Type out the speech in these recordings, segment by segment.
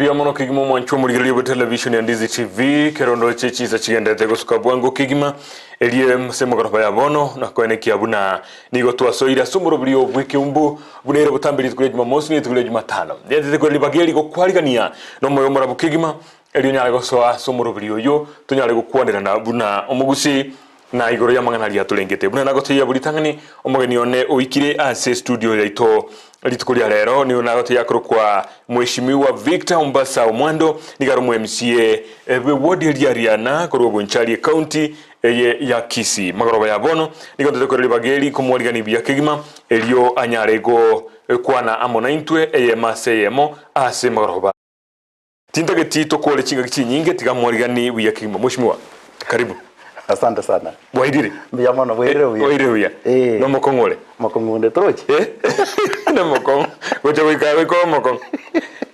Mbuya mono kegima omwanchwa omorigereria bwe television ya Ndizi TV kero ndoche chinsa chigenderete gosuka bwango kegima erie ase emegoroba ya bono nakoenekia buna nigo twasoire ase omoroberio bw'ekeumbu buna ere botambe rituko ria Jumamosi na rituko ria Jumatano. Ndianchete koira ribaga eri gokwarigania nomoyo omorabu kegima erio onyare gosoa ase omoroberio oyo tonyare gokwanerana buna omogusii na igoro y'amang'ana aria atorengete. Buna nagotebia buri ritang'ani, omogeni one oikire ase estudio yaito rituko ria rero nigo nagotebia akorokwa Mheshimiwa Victor Ombasa Omwando, nigo are omo MCA bwe ward eria Riana korwa Bonchari ecounty eye ya Kisii. Magoroba ya bono nigo ntete koira ribaga eri nkomwarigania buya kegima erio anyare gokwana amo naintwe eyemo ase eyemo ase magoroba. Tintageti tokore chingaki chinyinge tiga mwarigani buya kegima. Mheshimiwa, karibu. Asante sana. Bwairire? Mbuya mono, bwairire buya. Bwairire buya. Eh. Nomokong'u ore? Mokong'u onde torochi? Eh? Nomokong'u. Gocha goika goika obe omokong'u.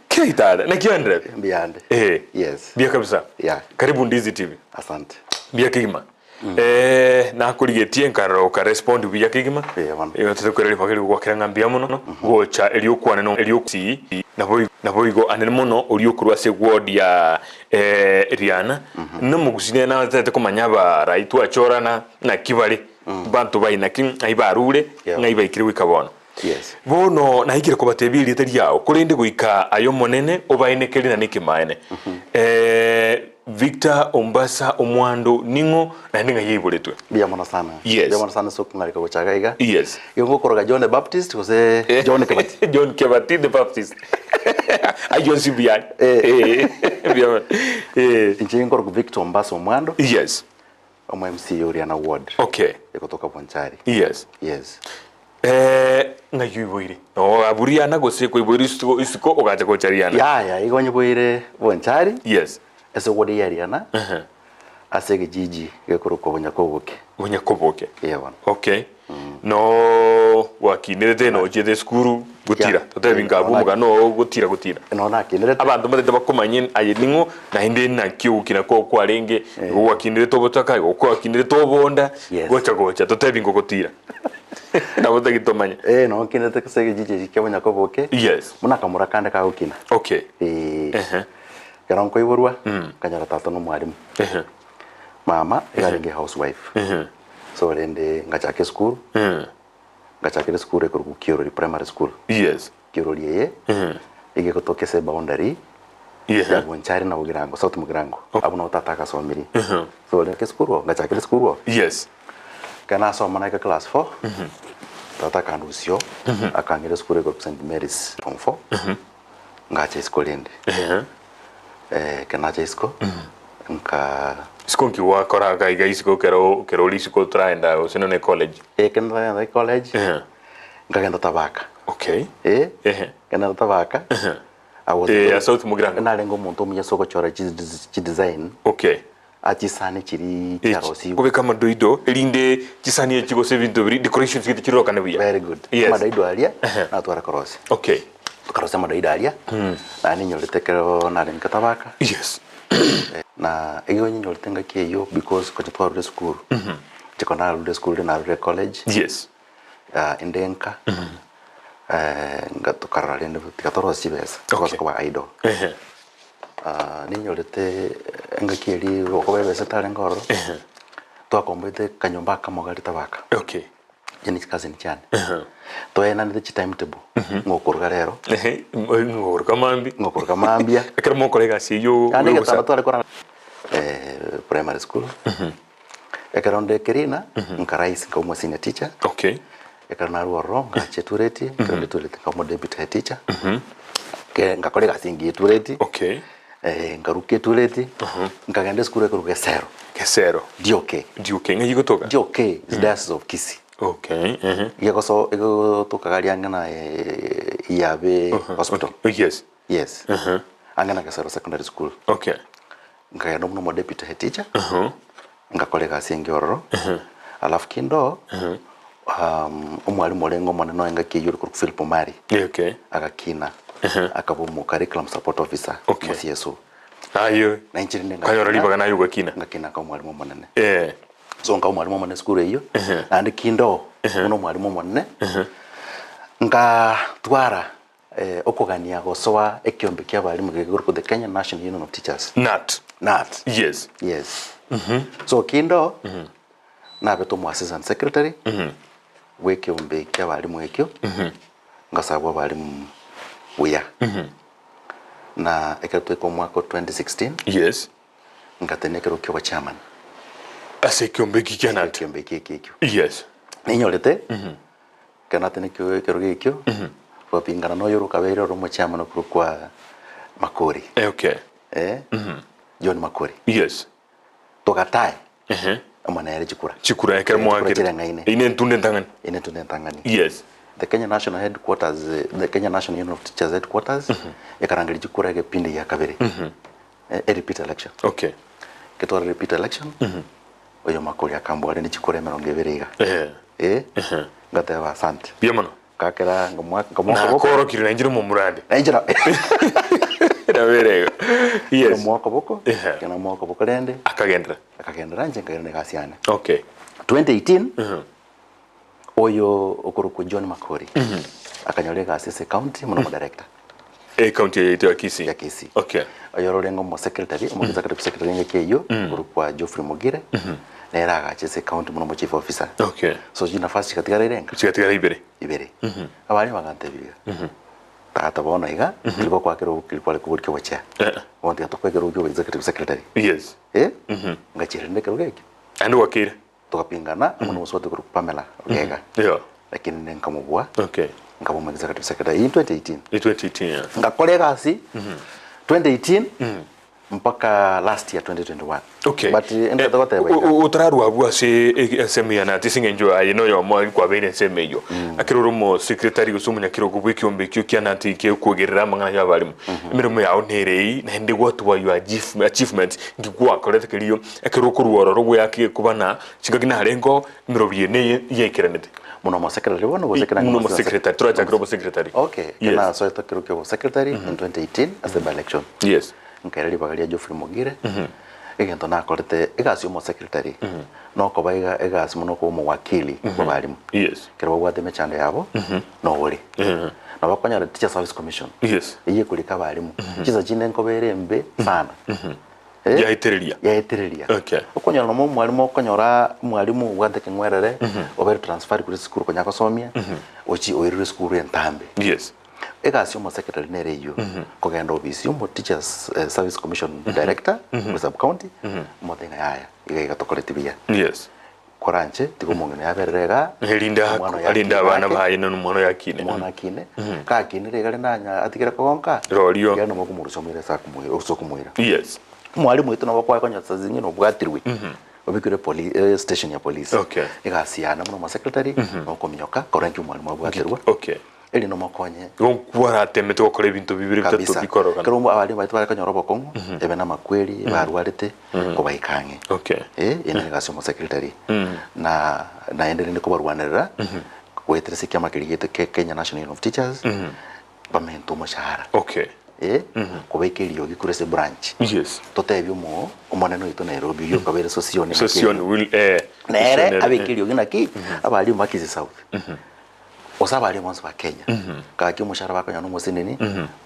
Kei tata, naki oenderete? Mbuya ande. Eh. Yes. Buya kabisa. Yeah. Karibu Ndizi TV. Asante. Mbuya kegima. Eh, nakorigetie nkarora okarespond buya kegima. Eeh bono. Igo totokwera ribaga erio gwakera ng'a mbuya mono gocha erio okwane no erio si nabo naboigo anene mono oria okorwa ase ward ya eh, Riana nomogusi nere natete komanya abarai twachorana naki bare banto baina ki ng'ai barure Yeah. ng'ai baikire goika bono. Yes. Bono naikire kobatebia erieta riao, korende goika aye Omonene obaenekerie na nekemaene. Eh, Victor Ombasa Omwando ning'o naende ng'ai aiboretwe? Mbuya mono sana. Yes. Mbuya mono sana ase okong'areka gocha iga iga. Yes. Igo ngokoroka John the Baptist gose John Kebati. John Kebati the Baptist. Ayio onsi mbuya are. Eh. Eh, mbuya mono. Eh. Inche nkorokwa Victor Ombasa Omwando. Yes. Omo MCA oria na ward. Okay. Egotoka Bonchari. Yes. Yes. Eh, ng'ai oiboire? No abwo Riana gose koiboire isiko isiko ogacha gocha Riana? Yaya, igo nyiboire Bonchari. Yes. Ase ward ya Riana. Ehe. Ase egejiji gekorokwa Bonyakoboke. Bonyakoboke. Eeh bono. Okay. No gwakinerete na ochiete esukuru gotira Yeah. totebi nka abwo omogano oo gotira gotira. Nonya nakinerete. Abanto mbatete bakomanye aye ning'o naende naki ogokina kwao kwarenge, igo gwakinerete obotaka, igo gwakinerete obonda, Yes. gocha gocha totebi ngogotira. Nabo totagete tomanye. Eh, nonya nkinerete ase egejiji eki kia Bonyakoboke. Yes. Buna akamura kande kagokina. Okay. Eh. Ehe. Ekero nkoiborwa, nkanyora tata na omwalimu. Ehe. Mama iga arenge housewife. Ehe. So rende ngachaka esukuru, ngachakera esukuru ekorokwa Kiorori Primary School. Yes. Kiorori eye, iga egotoka ase eboundary ya Bonchari na Bogirango, South Mugirango. Abwo nabo tata agasomirie. So rende esukuru oo, ngachakera esukuru oo. Yes. Ekero nasoma naika class four, tata akandusia oo, akang'ira esukuru ekorokwa St Mary's form four, Ngacha isiko rende. Ekero nacha isiko, nka. Isiko nki gwakora iga iga isiko ekero ekero ore isiko otaragenda gose nonye college? Ekero ntaragenda college, nkagenda Tabaka. Okay. Eh, nkagenda Tabaka, I was Eh, ya South Mugirango. narenge omonto omuya ase ogochora chi chidesign. Okay. Chisani chiria chiarosigwe. Kobeka amadoido erinde chisani echi gose ebinto biria decorations gete chirorokane buya. Very good. Yes. Amadoido aria natwara korosia. Okay. Tokarosia amadoido aria, naende ninyorete ekero narenge Tabaka. Yes. Na igo ninyorete engaki eyio because konya twarure esukuru. Inche konya narure esukuru riria narure college. Yes. Inde nka, tokarora rende tiga torosie chibesa, Okay. togosa koba idle. Ehe. Ninyorete engaki eria okoba ebesa etarenge ororo, twakomboete akanyomba akamo gari tabaka, Okay. inche ne chicousin chiane, twaenanete chitimetable, ng'a okoruga rero, Ehe, ng'okoruga mambia. ng'okoruga mambia, Ekero mokora egasi eywo yaani yogosa- egetanda tware korara primary school, Ekero nde Kerina, nkarise nkaba omo senior teacher. Okay. Ekero narwa ororo ngacha Etureti, ekero nde Etureti nkaba omo deputy head teacher. Ke ngakora egasi engiya Etureti. Okay. Nkaruka Etureti, nkagenda esukuru ekorokwa Gesero. Gesero. DOK. DOK ng'ai egotoka? DOK is Diocese of Kisii. Okay, ehe. Egegoso egotoka gari ang'e na Iyabe Hospital. Yes. Yes. Ang'e na Gesero Secondary School. Okay. Nkagenda buna omo deputy head teacher, ngakora egasi enge ororo, alafu kinde omwalimu orenge omonene oye engaki eyio ore korokwa Philip Omari, Okay. agakina, akaba omo curriculum support officer, Okay. omo CSO. Aye. Na inche rende Okanyora ngakina, ribaga naye ogakina. ngakina nkaba omwalimu omonene. Eh. So nkaba omwalimu omonene esukuru eyio, naende kinde oo, buna omwalimu omonene, nkatwara. Okogania gosoa ekiombe ki'abalimu gekorokwa the Kenya National Union of Teachers. Nat. Nat. Yes. Yes. So kindo nabete omo assistant secretary bw'ekiombe ki'abalimu ekio, ngasabwa abalimu buya. Na ekero twaika omwaka o 2016, Yes. ngatenia ekero kia obochairman. Ase ekiombe eki kia Nat. Ekiombe eki eki ekio. Yes. Ninyorete. Ekero natenekigwe ekerogo ekio, twapingana na oyore okabeire ore omochairman okorokwa Makori. Eh, okay. Eh, John Makori. Yes. Togatae Ehe. amo nere chikura. Chikura ekero Eh, chikura moakire. chireng'aine. Eye nentunde entang'ani. Eye nentunde entang'ani. Yes. The Kenya National Headquarters, eh, the Kenya National Union of Teachers Headquarters, ekarangeria chikura egepindi gia kabere. Eh, e repeat election. Okay. Getware repeat election, oyo Makori akambua rende chikura emerongo ebere iga. Ehe. Eh, ngateba asante. Mbuya mono. Ngakera ngamoa ngamoa koboko. Nakorokire nainche nomomurande. Nainche na Nabere igo. Yes. Ngamoa koboko, Ehe. ekero namoa koboko rende, Akagenderera. akagenderera inche nkairana egasi yane. Okay. 2018, oyo okorokwa John Makori, akanyora egasi ase ecounty buna omodirector. Ecounty eye yaito ya Kisii. Ya Kisii. Okay. Oyore orenge omosecretary, omoexecutive secretary engaki eyio, okorokwa Geoffrey Mogire, nere agacha ase ecounty buna omochief officer. Okay. So chinafasi chigatigara irenga? Chigatigara ibere. Ibere. Abaria bagantebia iga, tata bono iga, tiri gokoa kero keri kware koboria obochea. Eh. Bono tiga tokoe ekerogo kia oboexecutive secretary. Yes. Eh? Ngachia rende ekerogo ekio. Naende gwakeire. Togapingana amo nomosubati okorokwa Pamela Ogega. Yeah. Lakini inde nkamobua, Okay. nkaba omo executive secretary in 2018. In 2018, yeah. Ngakora egasi 2018 mpaka last year 2021. Okay. But endete goteba Eh, iga. otararwa abwo ase ensemo ya Nati ase eng'encho aye noyomo kwabeire ensemo eyio. Ekero ore omosecretary gose omonyakerogo bw'ekiombe ekio kia Nati gekwogerera amang'ana ya abarimu. Emeremo yao nere eyio naende gwatwa your achievements nki gwakorete kerio ekero okorwa ororo gweaka egekuba na chingaki narenge oo emerobio eye neye yaikeranete. Buna omosecretary bono gose ekero Buna omosecretary torachakere obosecretary. Okay, Yes. ekero nasoete ekero kia obosecretary in 2018 ase by election. Yes. Nkaira ribaga ria Geoffrey Mogire, egento nakorete egasi ya omosecretary nokoba iga egasi mono okoba omowakili bw'abalimu. Yes. Ekero babwate emechando yabo, nore. Nabo okonyora Teacher Service Commission, Yes. eyio ekorika abalimu, chinsa chinde nkoba ere embe sana. Eh? Yaetereria. Yaetereria. Okay. Okonyora nomo omwalimu okonyora omwalimu obwate ekeng'werere, obeire transferred korwa esukuru konya gosomia, ochie oirwe esukuru entambe. Yes. Egasi ya omosecretary nere eyio, kogenda ofisi ya omo Teachers Service Commission Director, ore sub county, omotebie ng'a yaya, iga iga tokoreti buya. Yes. Koranche, tiga omong'ina oyo aberere igaa, Erinde omwana oyo arinde akine abana ake, baye na omwana oyo akine. omwana akine, kakinire iga rende anya atigere kogonka, Rorio. iga nabo okomorusia omoire ase akomoira ase okomoira. Yes. Omwalimu oito nabo kwaye konya saa zingine obwatirwe, obekirwe poli station ya polisi. Okay. Egasi yane buna omosecretary, nokominyoka korora inki omwalimu abwaterwa. Okay. Erinde omokonye. Igo nkwaratemete gokora ebinto bibere bitato Kabisa. bikorokana. Ekero abalimu baito bare konyora obokong'u, ebe namakweri, barwarete, kobaika ang'e. Okay. Eh, eye nere egasi ya omosecretary. Na naende rende kobarwanerera, goetera ase ekiama keria giaito kia Kenya National Union of Teachers, bamente omoshahara. Okay. Eh, kobeka eriogi korwa ase branch. Yes. Totebie omo omonene oito Nairobi oyio okabeire Sosioni naki Sosioni will eh. nere Sosioni, abeke eriogi naki abalimu ba Kisii South. Gose abaria bonsi ba Kenya, gaki omoshahara bakonyora nomoseneni,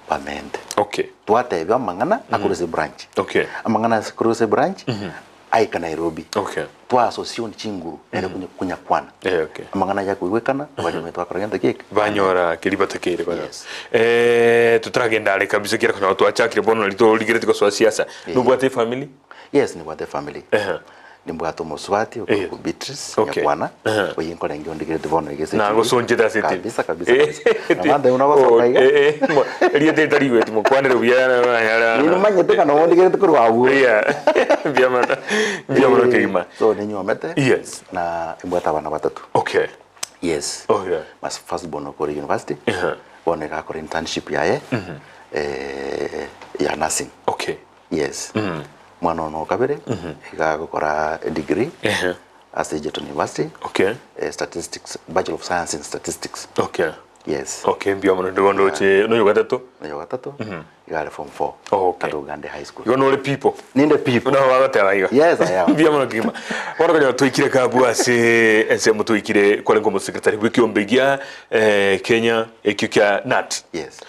bamente. Okay. Twatebia amang'ana akorwa ase branch. Okay. Amang'ana ase korwa ase branch, aika Nairobi. Okay. Twaasosioni chinguru nere konya konyakwana. Eh, okay. Amang'ana aya akoigwekana, abaria bamanyete bakora gento ki eke. Banyora keria batakeire konyora. Yes. Eh, totaragenda are kabisa ekiagera konyora twachakire bono nari torigereti gosoa siasa. Nobwate efamily? Yes, nibwate efamily. Ehe. Nimbwate omosubati okorokwa Beatrice Okay. Nyakwana, Ehe. oyio nkorenge ondigereti bono iga ase Nagosonchete ase etibi. Kabisa kabisa kabisa. Nabanto buna ogosoka iga. Erieta etarigweti mokwanere buya Nimanyete ng'a nabo ondigereti korwa abwo. Yeah. Mbuya mono. Mbuya mono kegima. So ninyuomete. Yes. Na imbwate abana batato. Okay. Yes. Okay. My first born okore university. Ehe. Bono iga akora internship yaye ya nursing. Okay. Yes. Omwana one o kabere iga agokora edegree Ehe. ase Egerton University Okay. eh, statistics, Bachelor of Science in Statistics. Okay. Yes. Okay, mbuya mono ndigo ndoche noyo gatato. Noyo gatato iga are form 4 Okay. at Uganda High School. Igo nore people. Ninde people. Buna bagoteba igo. Yes, I am. Mbuya mono kegima. Bono konyora twaikire kabu ase ensemo twaikire kwarenge omosekretari bw'ekiombe gia eh, Kenya ekio kia KNUT. Yes.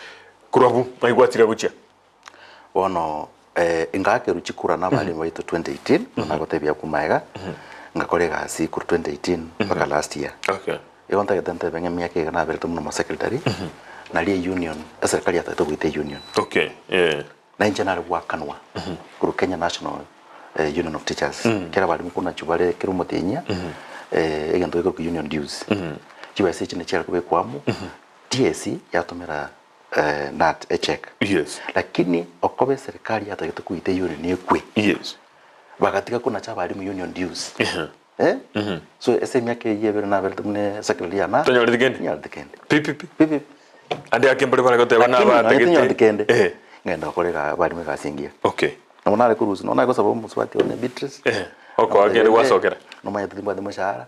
Korwa abwo ng'ai gwatira gochia? Bono eh, ngakerwa chikura na abalimu baito 2018 nagotebia abwo magega ngakora egasi korwa 2018 mpaka last year. Okay. Igo ntagete ntebe ng'a emiaka iga naberete buna omosecretary naria eunion eserikari yatagete goita eunion. Okay, eh. Na inche nare goakanwa korwa Kenya National Union of Teachers kera abalimu konachwa bare kera omotienyi egento gekorokwa union dues. Chibesa echi nachiare kobekwa amo, TSC yatomera KNUT echeck. Yes. Lakini okoba eserikari yatagete koita eunion ekwe, Yes. bagatiga konacha abalimu union dues. Eh? So ase emiaka eyio ebere naberete buna secretary ya Tonyoreti kende? Tinyoreti kende. Pi pi pi. Pi pi. Ande ake mbare bare goteba Lakini nonye nabatagete. tinyoreti kende. Eh. Ng'enda gokora ega abarimu egasi engiya. Okay. Nabo nare korusia nabo nare gosaba omosubati one Beatrice. Eh. Okoa kende gwasokera. Nomanyete timbwati moshahara.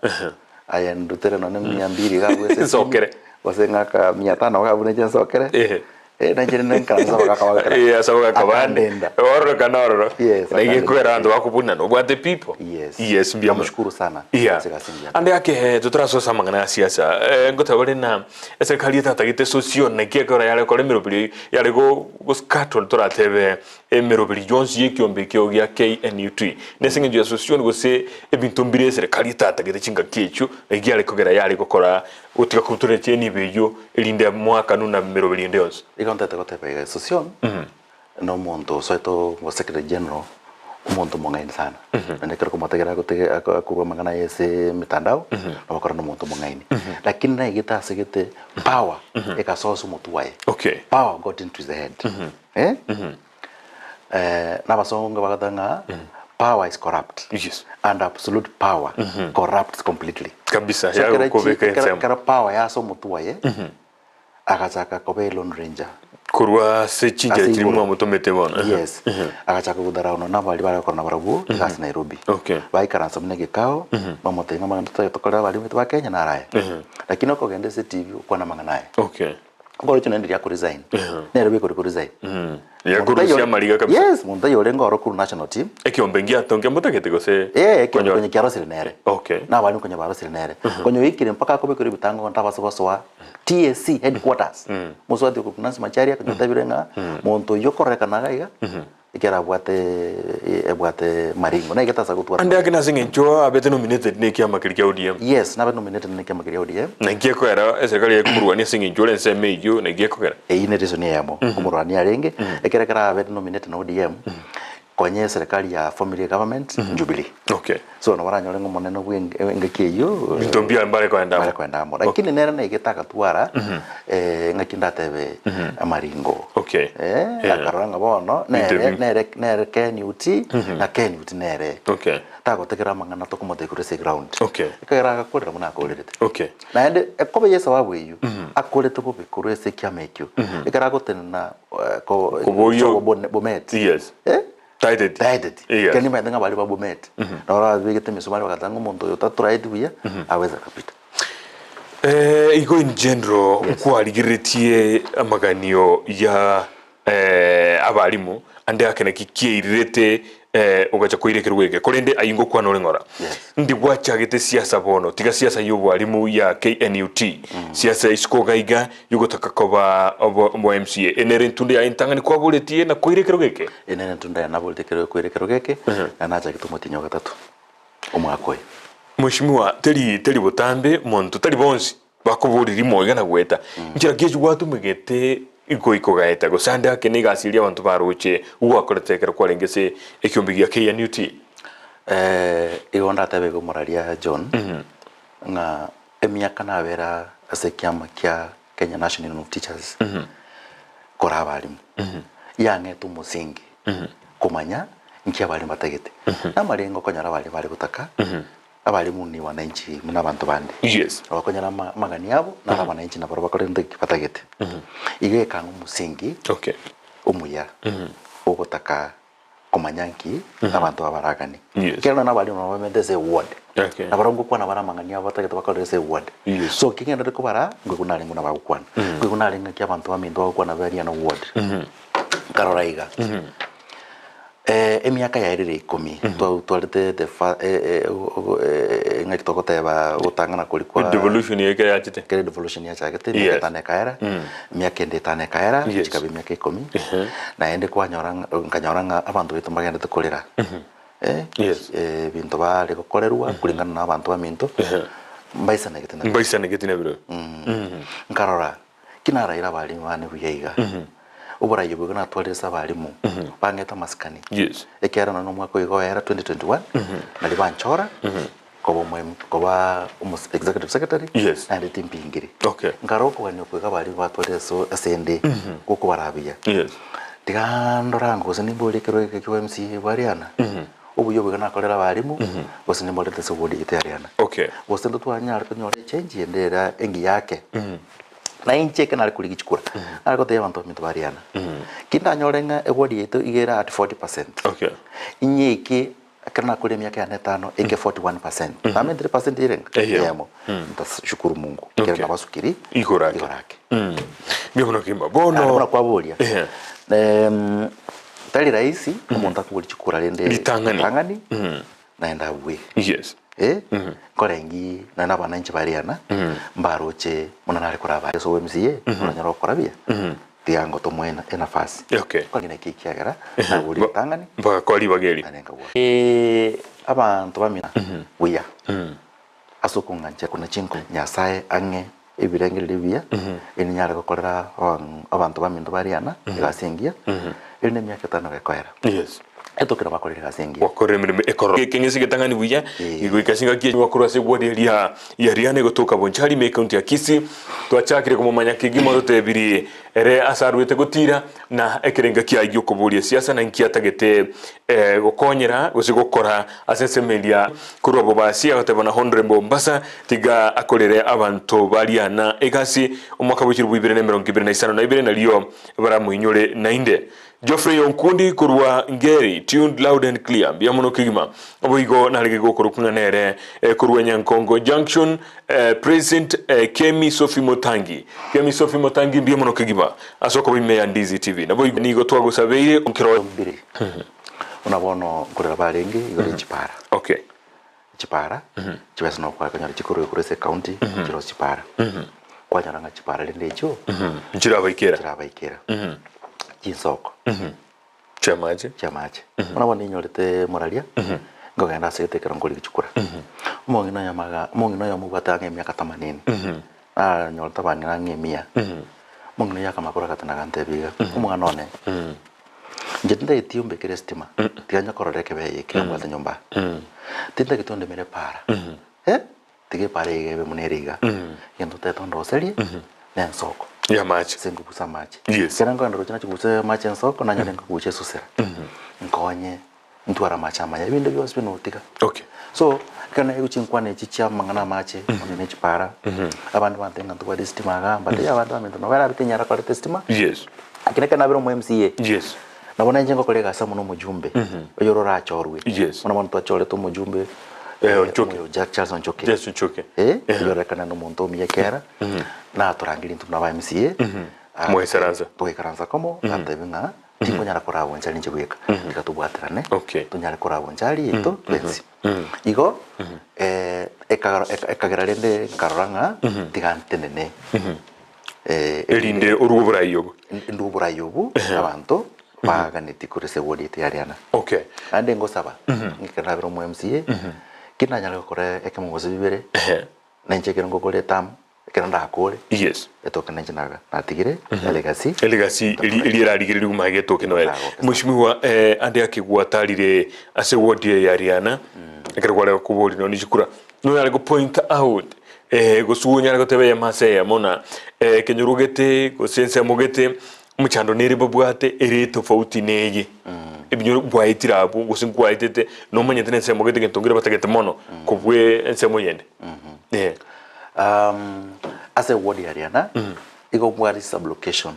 Aye ndutere nonye mia mbili iga abwo ase esimi. Nsokere. Gose ng'aka mia tano iga abwo nainche nsokere. Eh. Eh, nainche rende nkaranse abagaka bagokera. Eh, ase abagaka bande. Akandenda. Ororokana ororo. Yes, Na akandenda. igekwera abanto bakobuna nobwate people. Yes. Yes, mbuya mono. Namshukuru sana. Yeah. Ase egasi engiya. Ande ake totarasosa amang'ana ya siasa eh, ngoteba bare na eserikari etatagete sosio naki ekero yare kora emeroberi yare go goskatwa toratebe emeroberi yonsi y'ekiombe ekio gia KNUT nese eng'encho ya sosio gose ebinto mbire eserikari etatagete chingaki echio naki yare kogera yare gokora gotiga kobutoreria enibo eyio erinde moakanwe na meroberi ende yonsi. Igo ntagete goteba iga, Sossion na omonto osoete obo secretary general, omonto omong'aini sana. Naende ekero okomotegera agotege ako akorwa amang'ana aye ase emitandao, nabo akora na omonto omong'aini. Lakini naigete ase gete power egasoa ase omotwe oye. Okay. Power got into his head. Eh? Na abasongo bagoteba ng'a power is corrupt. Yes. And absolute power corrupts completely. Kabisa, So ekero chi- yagokobeka ekero- ensemo. ekero power yase omotwe oye, agachaka koba a lone ranger. Korwa ase chinchera Ase chiria igoro. mwamotomete bono. Yes. Agachaka gotharaunwa na abaria bare gokora nabarabwo egasi Nairobi. Okay. Baikaransa buna egekao, bamotebia ng'a amang'ana totagete tokorere abalimu baito ba Kenya naro aya. Lakini okogenda ase etibi okwane amang'ana aya. Okay. Okorochio naende riria akoresign, nere bweka ore koresign. Yakorusia amariga kabisa. Yes, monto taiyo orenge oro korwa national team. Ekiombe ngiatongia motagete gose? Eh, ekiombe Konyora. konye kiarosire nere. Okay. Na abarimu konye barosire nere. Konye oikire mpaka akobekerwa ebitango ntabase gosoa TSC headquarters. Mosubati okorokwa Nancy Macharia konye otabire ng'a monto oyio okorekana iga iga, ekero abwate ebwate maringo na egetasa gotwara Ande ake nase eng'encho abete nominated na ekiama keria kia ODM. Yes, nabe nominated na ekiama keria ODM. Na inki ekogera eserikari ekomorwania ase eng'encho ore ensemo eyio na inki ekogera? Eyio ne reason eyemo komorwania arenge, ekero ekero abete nominated na ODM, konya eserikari ya family government Jubilee. Okay. So nabo oranyore ng'a omonene bwe engaki eyio Binto mbia mbare koenda amo. mbare koenda amo. Lakini nere naigete agatwara ng'aki ndatebe amaringo. Okay. Yeah. Akarora ng'a bono Binto nere ebi. nere nere KNUT na KNUT nere. Okay. Tagotegera amang'ana tokomotebia korwa ase eground. Okay. Ekero agakorera buna akorerete. Okay. Naende ekobe ya esababu eyio akorete bobe korwa ase ekiama ekio ekero agotenena ko Koborio- Bomet. Yes. Eh? Taeteti. Taeteti. Yes. Ekero nimanyete ng'a baria ba Bomet, nabo babegete emisumari bagateba ng'a omonto oyo taturaeti buya, aweze akapita. Eh, igo in general nkwarigereretie amaganio ya eh, abarimu ande ake naki kiairirete eh, ogacha koira ekerogo eke korende ayio ngokwana ore ng'ora Yes. ndi gwachagete siasa bono tiga siasa ya obwarimu ya KNUT siasa isiko iga iga Yogotaka koba obo MCA. Eye nere entunda yaye entang'ani kwaboretie na koira ekerogo eke? Eye nere entunda yaye naboretie ekero koira ekerogo eke, na nachagete omotienyi o gatato omwaka oyo. Mheshimiwa, teri teri botambe monto tari bonsi bakoboria rimo iga na goeta. Nchera ki echio gwatumegete goika ogaeta gose ande ake na egasi eria abanto baroche gwakorete ekero kwarenge ase ekiombe gia KNUT? Igo ndatebe iga omoraria John, ng'a Emiaka nabera ase ekiama kia Kenya National Union of Teachers kora abalimu, yang'ete omosingi komanya nki abalimu batagete. Namarengo okonyora abalimu bare gotaka, abalimu ni wananchi buna abanto bande. Yes. Okonyora ama- amagani abo, naro abananchi nabaro bakorente ki batagete. Igo ekang'a omosingi Okay. omuya ogotaka. komanya nki abanto aba baraganie. Yes. Ekero nonye abarimu nabo bamenyete ase eward, Okay. na barabwo ngokwana bare amang'ani abo batagete bakorere ase eward. Yes. So ki ngenderere kobara, nkoigwa narenge buna bagokwana. Nkoigwa narenge ng'aki abanto baminto bagokwana bariana ward. Nkarora iga, emiaka yaerire ikomi, twatwarete the fa- ng'aki togoteba gotang'ana koria kwa Devolution eye ekero yachete. Ekero devolution yachagete emiaka Yes. etano ekaera, emiaka ende etano ekaera, Yes. chikaba emiaka ikomi, naende kwanyora ng'a nkanyora ng'a abanto baito mbagendete korera, Yes. ebinto bare gokorerwa kulingana na abanto baminto, mbaisanegete nabio. Mbaisanegeti nabirobio. Nkarora, ki naraire abalimu bane buya iga, oboraia obo iga natwarire ase abalimu, bang'ete amasikani, Yes. ekiagera nonye na omwaka oyo iga oera 2021, naria banchora, koba omoem koba omo executive secretary, Yes. naende timpingiri. Okay. Nkarora okogania okwo iga baria batwarire ase ase ende gokobarabia. Yes. Tiga ndore ango gose nimborie ekero eke kia MCA bwariana, obuya obo iga nakorera abalimu, gose nimborete ase ward yaito yariana. Okay. Gose ntotwanyare konyora echange ende era engiya ake. Na inche eke nare korigia chikura, nare gotebia abanto baminto bariana, ki ndanyore ng'a eward yaito iga ere at 40%, Okay. inyeike Ekero nakorire emiaka yane etano eke 41 percent, namentire percent erenga? Eyemo. Eyemo. Ntashukuru Mungu ekero Okay. nabasukiri Igoro ake. igoro ake. Mbuya mono kegima. Naende Bono buna kwaboria, Ehe. em, tari rahisi omonto akobori chikura rende Ritang'ani. ritang'ani, naende abue. Yes. Eh, nkorengi nonya na abananchi bariana, mbaroche buna nare koraba ase obo MCA, oranyare gokora buya, tiga ngotomoe ena- enafasi. Okay. Nkorengi naki ekiagera, nabori ritang'ani, Mbagakora ribaga eri. naende nkabua. Abanto bamina buya, ase okong'ancha buna chinko Nyasaye ang'e ebirengererio ebiya, erinde nyare gokorera aban- abanto baminto bariana egasi engiya, erinde emiaka etano gekoera. Yes. Etokire bakorire egasi engiya. Gwakorire emeremo ekororo ekeng'ese getang'ani buya Eh. goika ase engaki gwakorwa ase egwori eria ya Riana egotoka Bonchari ime ekaunti ya Kisii. Twachakire komomanya kegima ototebirie ere ase arwete gotira na ekerenga kiaye giokoboria siasa na inki atagete eh, gokonyera gose gokora ase ensemo eria korwa Bobasi agateba na Honorable Mombasa tiga akorere abanto ba Riana egasi omwaka bwe chilifu ibere na emerongo ibere na isano na ibere nario baramoinyore nainde. Geoffrey Onkundi korwa Ngeri, tuned loud and clear, mbuya mono kegima. Boigo narenge gokorokwa ng'a nere eh, korwa Nyankongo Junction, eh, present eh, Kemi Sophie Motangi. Kemi Sophie Motangi mbuya mono kegima ase okoba ime ya Ndizi TV. Naboigo nigo twagosabeire nkero Mbire buna bono nkorera barenge igoro ye chipara. Okay. Chipara chibesa nabo kwakonyora chikorwa korwa ase ecounty chiroo chipara. Kwanyora ng'a chipara rende echio Nchirabaikera. chirabaikera. Chinsoko Chiamache. chiamache. Buna bono ninyorete moraria nkogenda ase egete ekero nkorigia chikura. Omong'ina oyomo iga omong'ina oyomo obwate ang'e emiaka themanini nanyorete abang'ina ang'e emia. Omong'ina oyio akamanya agateba agantebia iga, omwana one. Inche tintageti ombekere estima, tiga nyokorore ekebeye eke nabwate nyomba aa. Tintageti ondemere epaara, eh, tiga epaara eye iga ebe buna ere iga. Egento otagete ondoserie, na ensoko. Y'amache. Ase nkogusa amache. Yes. Ekero nkogenda roche nachia kogusa amache ensoko, nanyora nkogucha esusera, nkonye ntware amache amaya, ebinto bionsi buna otiga. Okay. So, ekero naye chinkwana echi chia amang'ana amache, onye ne chipara, abande bantebia ng'a ntobwate estima igaa, mbatebie abanto baminto nabo erabe tinyara koreta estima. Yes. Lakini ekero nabire omo MCA, Yes. nabo nainche ngokora egasi amo na omojumbe, oyore orachorwe. Yes. Buna bono twachorete omojumbe, Eh, Onchoke. omoyo Jack Charles Onchoke. Yes, Onchoke. Eh, oyorekana na omonto omuya ekera, natorangeria intwe buna aba MCA, Moisaransa. Togaikaransa komo, agatebia ng'a Tinkonyara korabwo inche ninche bweka, tiga tobwaterane, Okay. tonyare korabwo inche aria yaito twensi. Igo ekagera ekagera rende nkarora ng'a tiga ntenene Erinde orue oborai obo. ndue oborai obo abanto baganetie korwa ase eward yaito ya Riana. Okay. Naende ngosaba, ekero nabere omo MCA, ki nanyare gokora ekemo gose bibere, na inche ekero ngokora eterm, Ekero ndakore, Yes. etoke ninche naga natigire elegasi. Elegasi eri eri erarigereria magega etoke noere. Agoke sana. Mweshimiwa eh, ande akigwatarire ase ward eye ya Riana ekero kware koboria nonye chikura nonyare go point out eh, gose onyare goteba eyemo ase eyemo na eh, kenyoro gete gose ensemo gete omochando nere babwate ere tofauti neye ebinyoro bwaetire abwo gose nkwaetete nomanyete na ensemo gete gento nkere batagete mono kobua ensemo yende eh. Ase eward ya Riana igo obwate sub-location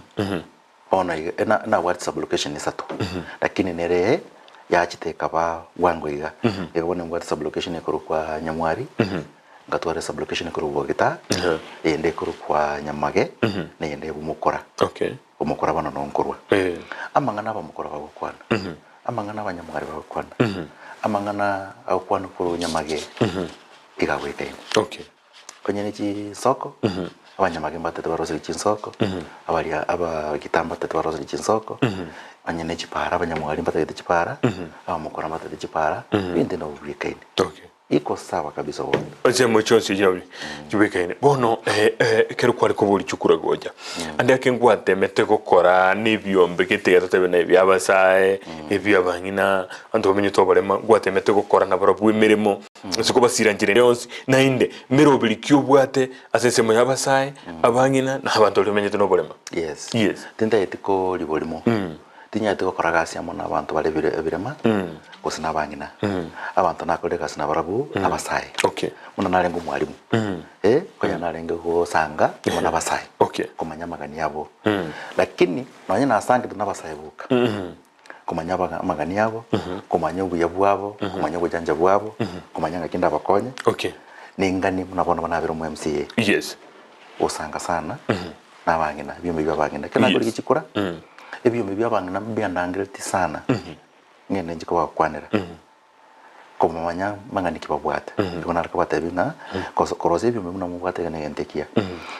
bono iga ena nabwate sub-location isato lakini nere Yachete ekaba bwango iga. Iga bono nimbwate sublocation ekorokwa Nyamwari, ngatwara esublocation ekorokwa Bogita, eyende ekorokwa Nyamage, na eyende Bomokora. Okay. Omokora bono nonkorwa. Eh. Amang'ana abamokora bagokwana, amang'ana abanyamwari bagokwana, amang'ana agokwanwa korwa Nyamage iga agwekaine. Okay. Onye ne chinsoko, abanyamage mbatete baroserie chinsoko, abaria abagita mbatete baroserie chinsoko, onye ne chipara abanyamwari mbatagete chipara, abamokora mbatagete chipara, ebinto nabo bibwekaine. Okay. Iko sawa kabisa bono. Ensemo chionsi chiabi chibwekaine. Bono eh, eh, ekero kware kobori chikura gocha, ande ake ngwatemete gokora na ebiombe gete getotebe na ebia abasae, ebia abang'ina, abanto bamenyete oborema, ngwatemete gokora nabarobwo emeremo, ase kobasira nchera ende yonsi, naende meroberi ki obwate ase ensemo ya abasae, abang'ina, na abanto baria bamenyete na oborema? Yes. Yes. Tintageti koriborimo. Tinyareti gokora gasi amo nabanto bare ebirema, gose nabang'ina. Abanto nakorire egasi nabarabwo abasae. Okay. Buna narenge omwalimu, eh, konya narenge gosanga amo nabasae, Okay. komanya amagani abo. Lakini nonye nasangete nabasae boka, komanya abaga amagani abo, komanya obuya bwabo, komanya obojanja bwabo, komanya ng'aki ndabakonye, Okay. ningani buna bono nabere omo MCA. Yes. Gosanga sana. Na abang'ina, ebiombe bia abang'ina. Ekero nakorigia Yes. chikura, ebiombe bia abang'ina mbiandangereti sana, ng'ende inche kobakwanera, komanya mang'ana ki babwate. Igo nare kobatebia ng'a, koso korosia ebiombe buna mobwate iga na egento ekiya.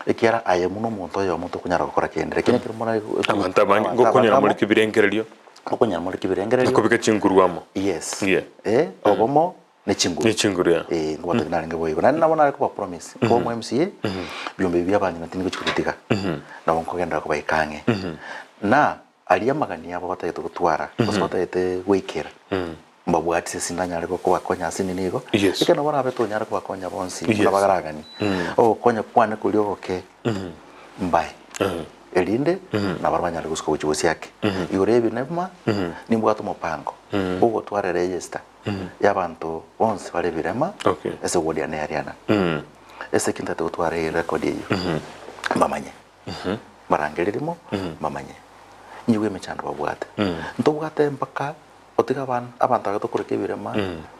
Ekiagera aye buna omonto oyomo tokonyara gokora kende, lakini ekero more Abanto abange, ngokonyora more kebirengererio, ngokonyora more kebirengererio, nakobeka chinguru amo. Yes. Yeah. Eh, obomo ne chinguru. Ne chinguru, yeah. Eh, ngobatebia narenge boigo. Naende nabo nare koba promise, nkoba omo MCA, biombe ebi bia abang'ina tindi gochia kobitiga. Nabo nkogenderera kobaika ang'e. Na aria amagani abo batagete gotwara, gose batagete goikera, mbabwatise sindanyare kobakonya ase nini igo, Yes. ekero nabo orabe tonyare kobakonya bonsi, Yes. buna bagaraganie. Ogokonya kwane koria ogoke, mbae. Erinde nabarabwo banyare gosuka gochia bosio ake. Igoro y'ebinema, nimbwate omopango, bw'ogotwara eregister. y'abanto bonsi bare ebirema Okay. ase eward yane ya Riana. Ase eki ntagete gotwara erecord eyio mbamanye, mbarangererie mo mbamanye, nyigwe emechando babwate. Ntobwate mpaka otiga aban abanto aba tokoreka ebirema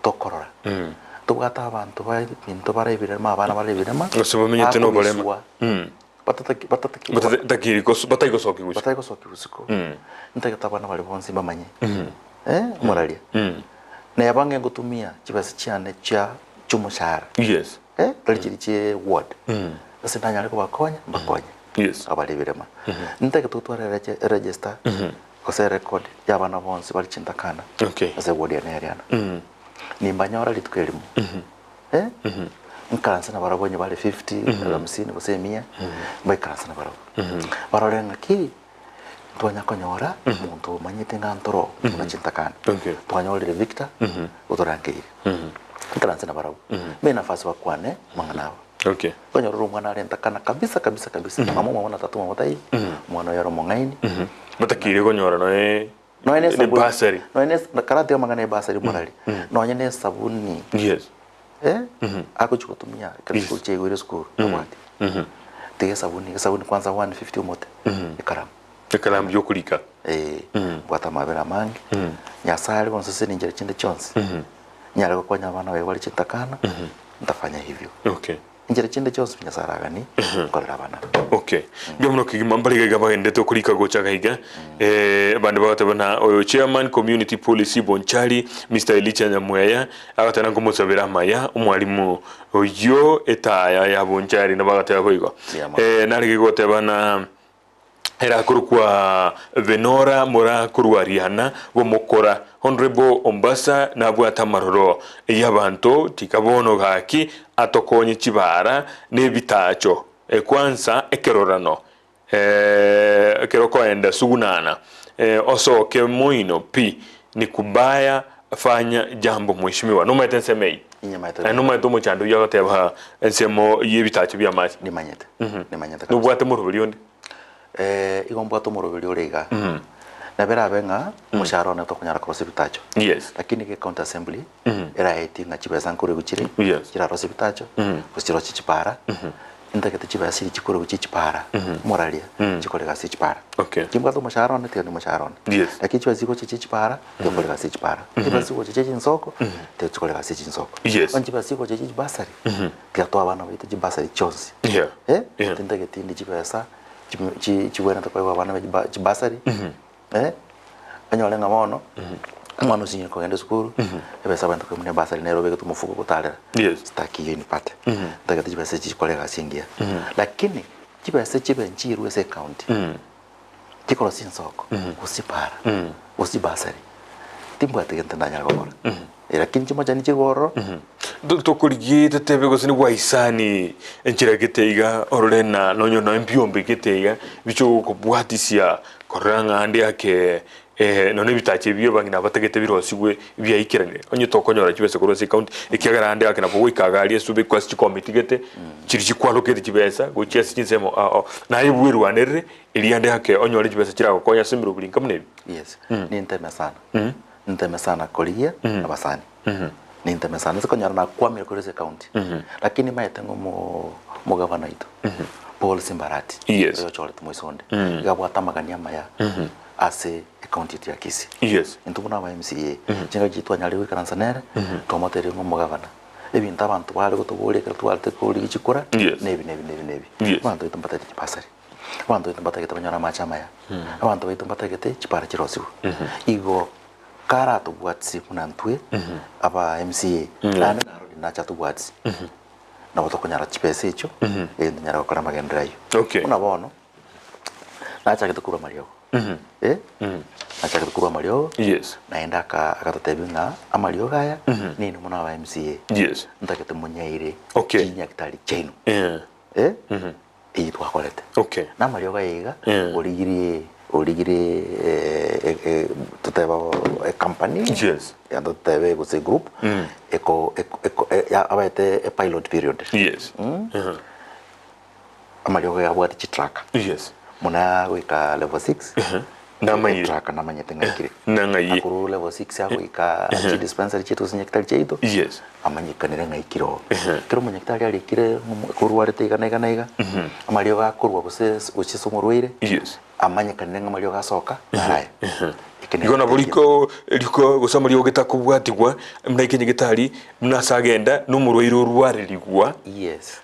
tokorora, ntobwate abanto ba ebinto bare ebirema abana bare ebirema Gose bamenyete na oborema. bakobiswa batataki batataki Batakiri gos- batari gosokia gose. batari gosokia bosiko, ntagete abana baria bonsi mbamanye. Eh, omoraria. Neba ng'e ngotumia chibesa chiane chia chi'omoshahara. Yes. Eh, tari chiri chie ward. Ase ndanyare kobakonya, mbakonye. Yes. Abare ebirema. Ntagete gotwara ereche eregister gose erecord ya abana bonsi bare chintakana Okay. ase eward yane ya Riana. Nimbanyora rituko erimo. Eh, nkaranse nabarabwo onye bare 50, hamsini gose emia, mbaikaranse nabarabwo. Barore ng'aki. Ntwanya konyora omonto omanyete ng'a ntoro buna chintakana. Okay. Twanyorire Victor otorangeire. Nkaranse nabarabwo. Mbe nafasi bakwane amang'ana abo. Okay. Okonyora ore omwana are entakana kabisa kabisa kabisa. Mama omwabo na tata omwabo taiyo, omwana oyo ore omong'aini. Batakeire konyora noe Nonya ne esabuni. Ebasari. Nonya ne karatiga amang'ana ya ebasari morari. Nonya ne esabuni. Yes. Eh, agochia gotumia ekero Yes. chisukuru chiaigure esukuru tabwati. Tiga esabuni, esabuni kwanza 150 omote, ekaramu. Ekaramu yokorika. Eh, mbwate amabera amange, Nyasaye are gonsesenia inchera chinde chionsi, nyare gokonya abana baye bare chintakana, ntafanya hivyo. Okay. Inchera chinde chionsi Nyasaye araganie, nkorere abana. Okay. Mbuya mono kegima mbare iga iga bagendete okorika gocha iga iga. Eh, abande bagateba na oyo chairman community policy Bonchari Mr. Elijah Nyamweya agateba nkomosabera amaya omwalimu oyio etaya ya Bonchari nabo agateba boigo. Mbuya mono. Eh, narenge goteba na Erakorokwa Venora mora korwa Riana bomokora Honourable Ombasa nabwate amaroro y'abanto tika bono gaki atokonye chibara nebitacho kwansa ekerorano ekero koenda sugunana osoke moino pi nikubaya fanya jambo mheshimiwa nomaete ensemo eye Inyamaete. Naende nomaete omochando oyio agoteba ensemo y'ebitacho bi'amache Nimanyete. Nimanyete kabisa. nobwate moroberi onde Eh, igo mbwate omoroberi ore iga. Nabo erabe ng'a omoshahara one tokonyara korosia ebitacho. Yes. Lakini ge county assembly eraeti ng'a chibesa nkorigwa chire, Yes. chirarosie ebitacho, gose chirosie chipara. Ntagete chibesa chiria chikorwa gochia chipara, omoraria, chikore ase chipara. Okay. Timbwate omoshahara one, tiga ndi omoshahara one. Yes. Lakini chibesa chigocha chia chipara, tiga nkore ase chipara. Chibesa chigocha chia chinsoko, tiga chikore ase chinsoko. Yes. Onye chibesa chigocha chia chibasari, tiga toe abana baito chibasari chionsi. Yeah. Eh, Yeah. tintageti inde chibesa chim- chi- chibwenerete koegwa abana be chiba chibasari, eh, onyore ng'a bono, omwana osinyire kogenda esukuru, ebesa abwenerete koimonia ebasari nere obegete omofuko ogotarera, Yes. sitaki eywo nipate, ntagete chibesa echi chikore egasi engiya. Lakini chibesa chibe nchirwe ase ecounty, chikorosia ensoko, gose chipara, gose chibasari, timbwati gento ndanyare gokora. Lakini chimochani chirwe ororo. Tokorigie totebe gose nigwaisani enchera gete iga orore na nonye noe mbiombe gete iga biche gokobwatisia korora ng'a ande ake nonya ebitacho ebio abang'ina batagete birosigwe biaikeranire onye tokonyora chibesa korwa ase ecounty ekiagera ande ake nabo goika iga aria ase obekwe ase chikomiti gete chiria chikwarokete chibesa gochia ase chinsemo ao ao naye bwerwanerere erio ande ake onyore chibesa chiragokonye ase emeroberi nka buna ebi. Yes, ninteme sana. Ninteme sana korigia abasani. Ninteme sana ase konyora nakwamire korwa ase ecounty. Lakini maete ng'a omo omogavana oito Paul Simbarati Yes. oyo ochorete moiso onde iga abwate amagani amaya ase ecounty yetu ya Kisii. Yes. Intwe buna aba MCA chingaki chiria twanyarire goikaransa nere twamotebirie ng'a omogavana ebinto abanto bare gotoboria ekero twarete korigia chikura Yes. nebi nebi nebi nebi. Yes. Abanto baito mbatagete chibasari. Abanto baito mbatagete banyore amache amaya, abanto baito mbatagete chipara chirosigwe. Igo karatobwatisi buna ntwe aba MCA, naende narori nache atobwatisi, nabo tokonyora chibesa echio, egento tonyare gokora amagenderero ayio. Okay. Buna bono, nachagete korwa amariogo, eh, nachagete korwa amariogo, Yes. naende aka agatotebia ng'a amariogo aya, ninwe buna aba MCA, Yes. ntagete monyaire Okay. chinyagitari chiaino. Eh. Eh, eyio twakorete. Okay. Namariogo aya iga, Eh. origirie origirie eh, eh, totebe ecompany Yes. yando totebe gose egroup eko eko eko ya abaete epilot period. Yes. Aha. Amariogo iga abwate chitraka. Yes. Buna goika level six, Namanyire. etraka namanyete ng'aikire. Nang'aie. Akorwa level six agoika chidispensary chiaito gose nyagitari chiaito, Yes. amanyekanire ng'aikire oo. Ekero omonyagitari arikire ng'a korwarete iga na iga na iga, amariogo akorwa gose gochia ase omorwaire, Yes. amanyekanire ng'a amariogo asoka, naraye. Eke Igo nabo negento riko riko gose amariogo getakobwatigwa, buna eke nyagitari, buna ase agenda, na omorwaire orwarerigwa. Yes.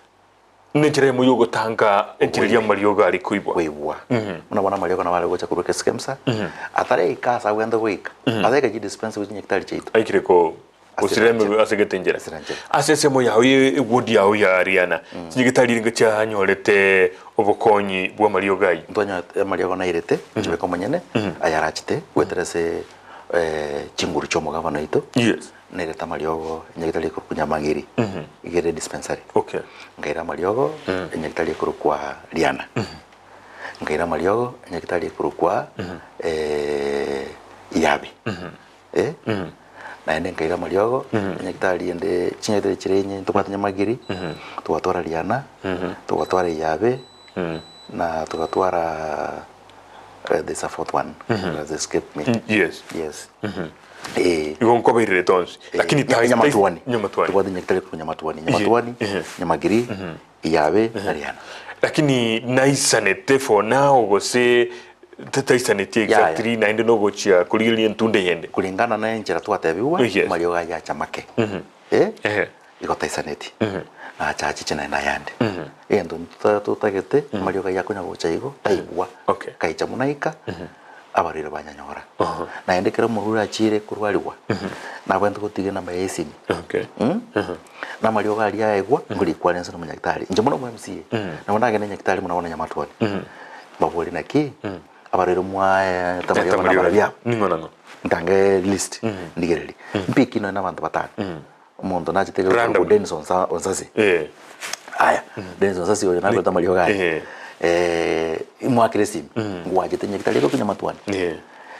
Nenchera eyemo y'ogotanga enchera eria amariogo are koibwa. Koibwa. Buna bono amariogo nabo are gocha korwa ekesikemsa, ataraika ase agwente goika, ataraika chidispense gochia nyagetari chiaito. Aikire ko Ase gosira enchera. ase gete enchera. Ase enchera. Ase ensemo yao ye ewodi yao ya Riana, chinyagitari ringa chianyorete obokonyi bw'amariogo ayio. Ntwanyorete amariogo nairete, nchibeke omonyene, ayarachete goetera ase chinguru chi'omogabana oito. Yes. Nairete amariogo enyagitari ekorokwa Nyamang'iri, iga ere dispensary. Okay. Nkaira amariogo enyagitari ekorokwa Riana. Nkaira amariogo enyagitari ekorokwa Iyabi. Eh? Naende nkaira amariogo enyagitari ende chinyagitari chire inye ntobwate Nyamagiri, togatwara Riana, togatwara Iyabi, na togatwara there's a fourth one has escaped me. Yes. Yes. Eh. Igo nkobairerete onsi. Lakini tai- Nyamatwani. Nyamatwani. Tobwate nyagitari korwa Nyamatwani. Nyamatwani, Ehe. Nyamagiri, Iyabe na Riana. Lakini naisanete for now gose tetaisaneti Yaya. exactly naende nogochia korigereria entunde eyende. Kulingana na enchera twatebigwa, Yes. amariogo aya acha make. Eh? Ehe. Igo taisaneti. Nacha achiche naende ayande. Egento intwe totagete, amariogo ayio akonya gocha igo, taigwa. Okay. Kaicha buna aika, abarwaire banyanyora. Naende ekero omorwaire achire korwarigwa, nabwenerete gotiga enamba ya esimi. Okay. Na amariogo aria aegwa, nkorikwa are inse na omonyagitari. Inche buna omo MCA, nabo ndagende nyagitari buna bono Nyamatwani, mbaborie naki, abarwaire mwaeta amariogo nabarabi aba. Ning'o nang'o? Ntange list, ndigererie. Mpiki nonya na abanto batano. Omonto nachete iga Random. okorokwa Dennis Onsa- Onsasi. Eh. Aya, Dennis Onsasi oyo nakorete amariogo aye. Eh. Eh, imwakere esimi, ngwachete nyagitari iga konya matwani. Eh.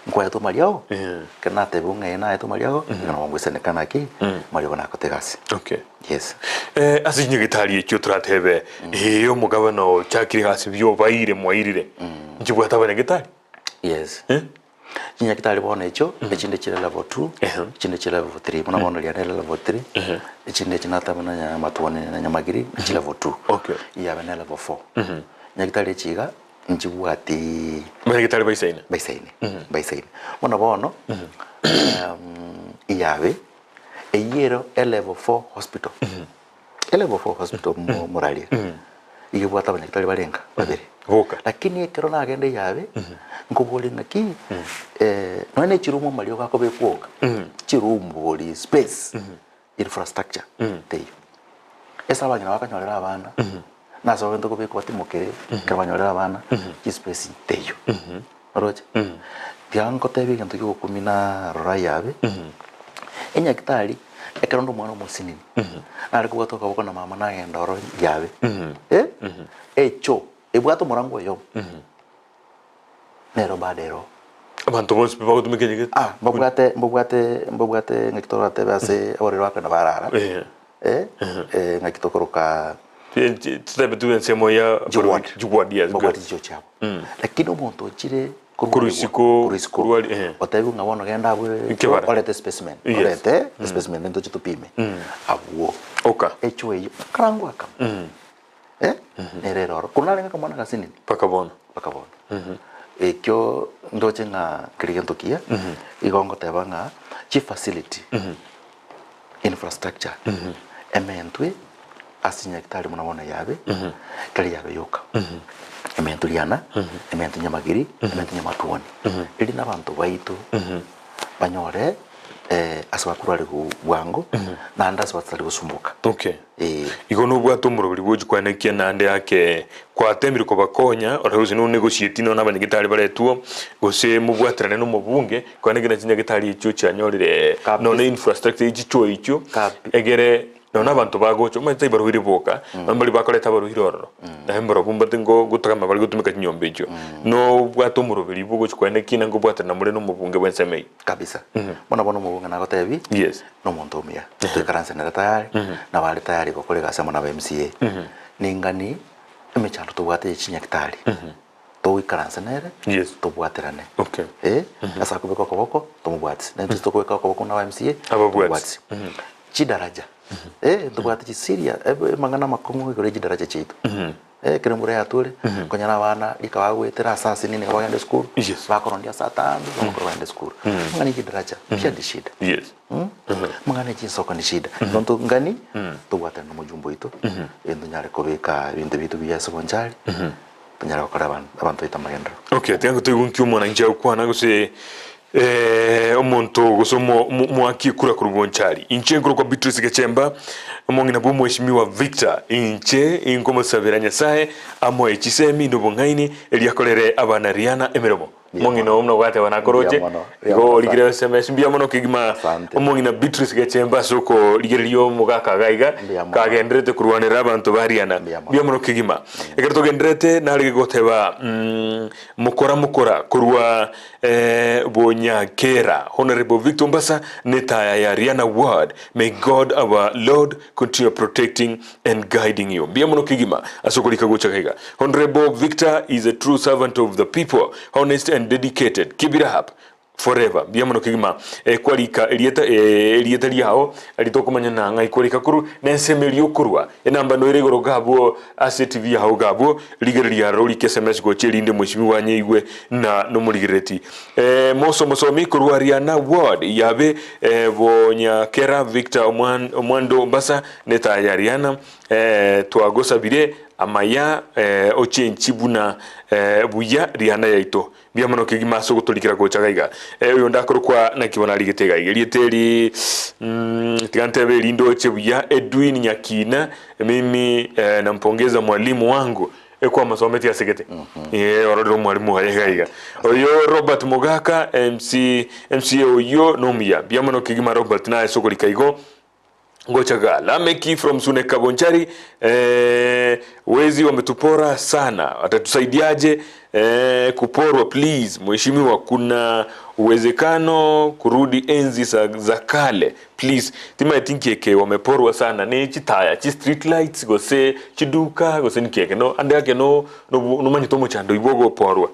Nkwaetwe amariogo, Eh. ekero natebiwa ng'a ee naetwe amariogo, igo nabo ngoisaneka naki, amariogo nagote egasi. Okay. Yes. Eh, ase chinyagitari echio toratebe, ee omogabana ochakire egasi buya obaire mwairire, nchibwate abanyagitari? Yes. Eh? Chinyagitari bono echio, echinde chire level two, echinde chire level three, buna bono riane rire level three, echinde echi nateba buna Nyamatuoni na Nyamagiri nachi level two, Okay. yabe ne level four. Nyagitari echi iga, nchibwatiii Abanyagitari baisaine? Baisaine, baisaine. Bono bono, yabe, eyio ero elevel four hospital, elevel four hospital mo- moraria, iga ebwate abanyagitari barenga babere. Boka. Lakini ekero nagenda eyabe, nkoboria ng'aki, nonya na echiroom amariogo akobekwa oka, chiroom bori space, infrastructure teiyo. Ase abang'ina bakonyorera abana, nase bagento kobekwa batimokere, ekero banyorire abana, chispace teiyo. Oroche? Tiga ngotebie egento kiogokumia narora ayabe, enyagitari ekero onde omwana omosinini, nare kobwata okoboko na mama nagenda oro yabe, eh, echoo ebwate omorango oyomo, nero bado ero. Abanto bonsi pi bagotumeka enyagitari? Ah, mbabwate mbabwate mbabwate ng'aki toratebe ase abarwaire bakogenda barara, Eh. eh, ng'aki tokoroka. Totebe tu ensemo ya Chiward. Chiward, yes, good. Mbabwate chichoo chiabo. Lakini omonto ochire Korwa isiko, korwa isiko, korwa ari- eh. otebiwe ng'a bono genda abwo Ekebara. orete specimen, Yes. orete specimen ntoche topime. Abwo. Oka. Echoo eyio, karangwe akamo. Eh, nere ere ororo. Korwa narenge akamwana agasinini. Mpaka bono. Mpaka bono. Ekio ndoche ng'a keria gento kiya, igo ngoteba ng'a chifacility, infrastructure, ementwe ase chinyagitari buna bono yabe, tari yabe yoka. Ementwe riana, ementwe nyamagiri, ementwe nyamatuoni. Erio na abanto baito banyore ase bakorwariwa bwango, naende ase batari gosumboka. Okay. Ee. Igo nobwate omoroberi bw'ochikwanekia naende ake kwatemire kobakonya ore gose nonegotieti nonya abanyagitari baretwo gose mobwaterane nomobunge kwanekina na chinyagitari echio chianyorire Kabisa. nonya infrastructure ye chichoo echio Kabi. egere nonya abanto bagocha omanyete tari barwaire boka nonya baria bakoreta abarwaire ororo naye mbarobwo mbate ngo gotagama bare gotumeka chinyomba echio nobwate omoroberi bwogochikwanekia na nkobwaterana more nomobunge bw'ensemo eyio. Kabisa. Bono bono omobunge nagotebi. Yes. Nomonto omuya, toikaranse nere tayari, nabo are tayari gokora egasi amo naba MCA. Ningani emechando tobwate ye chinyagitari, toikaranse nere, Yes. tobwaterane. Okay. Eh, ase akobeka okoboko, tomobwatisi. Naintwe tokobeka okoboko buna aba MCA, Ababwatisi. tomobwatisi. Chidaraja, eh, ntobwate chisiria, amang'ana amakong'u igoro ye chidaraja chiaito. Ekero embura yature, nkonyora abana rika bagoetera ase asinini nigo bagenda esukuru, Yes. bakorondia ase atambe, bagokora bagenda esukuru. Amang'ana ya chidaraja, chiari shida. Yes. Amang'ana ya chinsoko ni shida. Igo ntongani, tobwatane na omojumbe oito, ebinto tonyare kobeka ebinto biaito buya ase obonchari, tonyare gokora aban- abanto baito amagenderero. Okay, tiga ngotoigwe nki omwananchi agokwana gose omonto gose omo- omo- omoaki ekura korwa Bonchari. Inche nkorokwa Beatrice Gechemba, omong'ina bw'omweshimiwa Victor. Inche inkomosabera Nyasae amoe chisemi na obong'aini erio akorere abana riana emeremo. Mbuya Omong'ina mono. oo buna gwateba nakoroche, Mbuya mono, mbuya igo mono origire sana. SMS mbuya mono kegima Asante. omong'ina Beatrice Gechemba ase okorigereria omogaka iga iga Mbuya mono. kagendererete korwanerera abanto ba Riana. Mbuya mono. Mbuya mono kegima. Ekero togendererete narenge goteba mokora mokora korwa Bonyakera, Honourable Victor Ombasa netaya ya Riana Ward, may God our Lord continue protecting and guiding you. Mbuya mono kegima ase okorika gocha gaiga. Honourable Victor is a true servant of the people, honest and dedicated. Keep it up forever. Mbuya mono kegima. Kwarika erieta erieta riao ritokomanya na ng'ai kwarika korwa na ensemo eria okorwa. Enamba noire igoro gabwo Ase etibi yao iga abwo, rigereria aroro orike sms gochia erinde mweshimiwa anyeigwe na nomorigerereti. Moso mosomi korwa Riana ward yabe Bonyakera Victor Omwando Ombasa netaya ya Riana twagosabire amaya ochenchi buna buya Riana yaito. Mbuya mono kegima ase ogotorikera gocha gaiga. Oyo ndakorokwa naki bono arigete iga iga. Erieta eri tiga ntebe erinde oche buya Edwin Nyakina mimi nampongeza mwalimu wangu ekwamosometie ase gete. Ororire omwalimu oye iga iga. Oyo Robert Mogaka MC MCA oyio nomuya. Mbuya mono kegima Robert naye ase okorika igo. Ngocha ga Lameki from Suneka Bonchari eh, wezi wametupora sana, watatusaidiaje eh, kuporwa please mheshimiwa, kuna Uwezekano kurudi enzi za, za kale please timaeti nki eke wameporwa sana ne chitaya chi street lights gose chiduka gose nki eke no ande ake no nobu nomanyete omochando oywo ogoporwa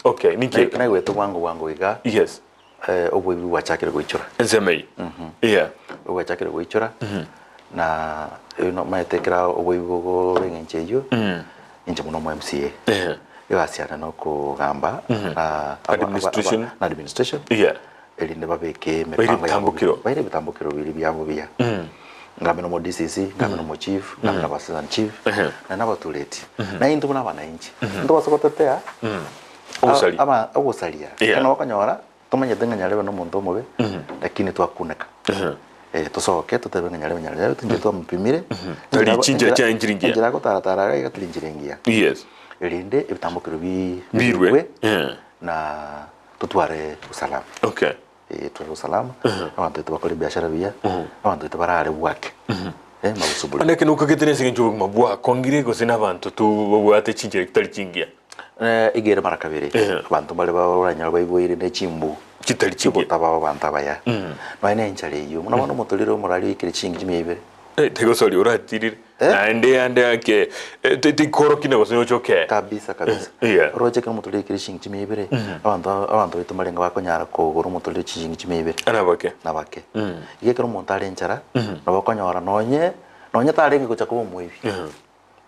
okay ninki eke Naigwete bwango bwango iga yes eh, oboibi bwachakire goichora ensemo eyio yeah bwachakire goichora na nomanyete ekero oboibi bogoba eng'encho eyio inche buna omo MCA Eh. egasi yane nokogamba na Administration. na administration yeah erinde babeke Baire emipango yabo ebitambukiro. baire ebitambukiro biri biabo buya ngambe nomo DCC ngambe nomo chief ngambe na assistant chief Ehe. na nabatureti na intwe buna abananchi ntobasa gotetea Ogosaria. aba ogosaria Yeah. ekero okonyora tomanyete ng'a nyarebe nomonto omobe lakini twakuneka Eh, tosoke totebe ng'a nyarebe nyarebe tinche twamopimire Tari chinchera chiaye nchiri ngiya. enchera agotaratara iga iga tari nchera engiya yes erinde ebitambukero bi Birwe. birwe Eh. na totware usalama okay eh, tware usalama abanto baito bakore ebiashara buya abanto baito barare bwake eh, magusuburi ande eke nokagete nese eng'encho obogima bwakongire gose na abanto tu babwate chinchera chitari chingiya Eh, igere mara kabere Eh. abanto mbare baranyora baiboire ne chimbu chitari chingiya chigotaba abanto abaya nonya na enchara eywo buna bono omotorire omorari oikire chingi chimia ibere Eh, tegosori oratirire Eh? naende ande ake eh, tikorokine gose nochoke kabisa kabisa Yeah. oroche ekero omotorire oikire chingi chimia ibere abanto abanto baito mbarenge bakonyara kogora omotorire chishingi chimia ibere anabake nabake iga ekero omonto are enchara nabo okonyora nonye nonye tarenge gocha koba omoibi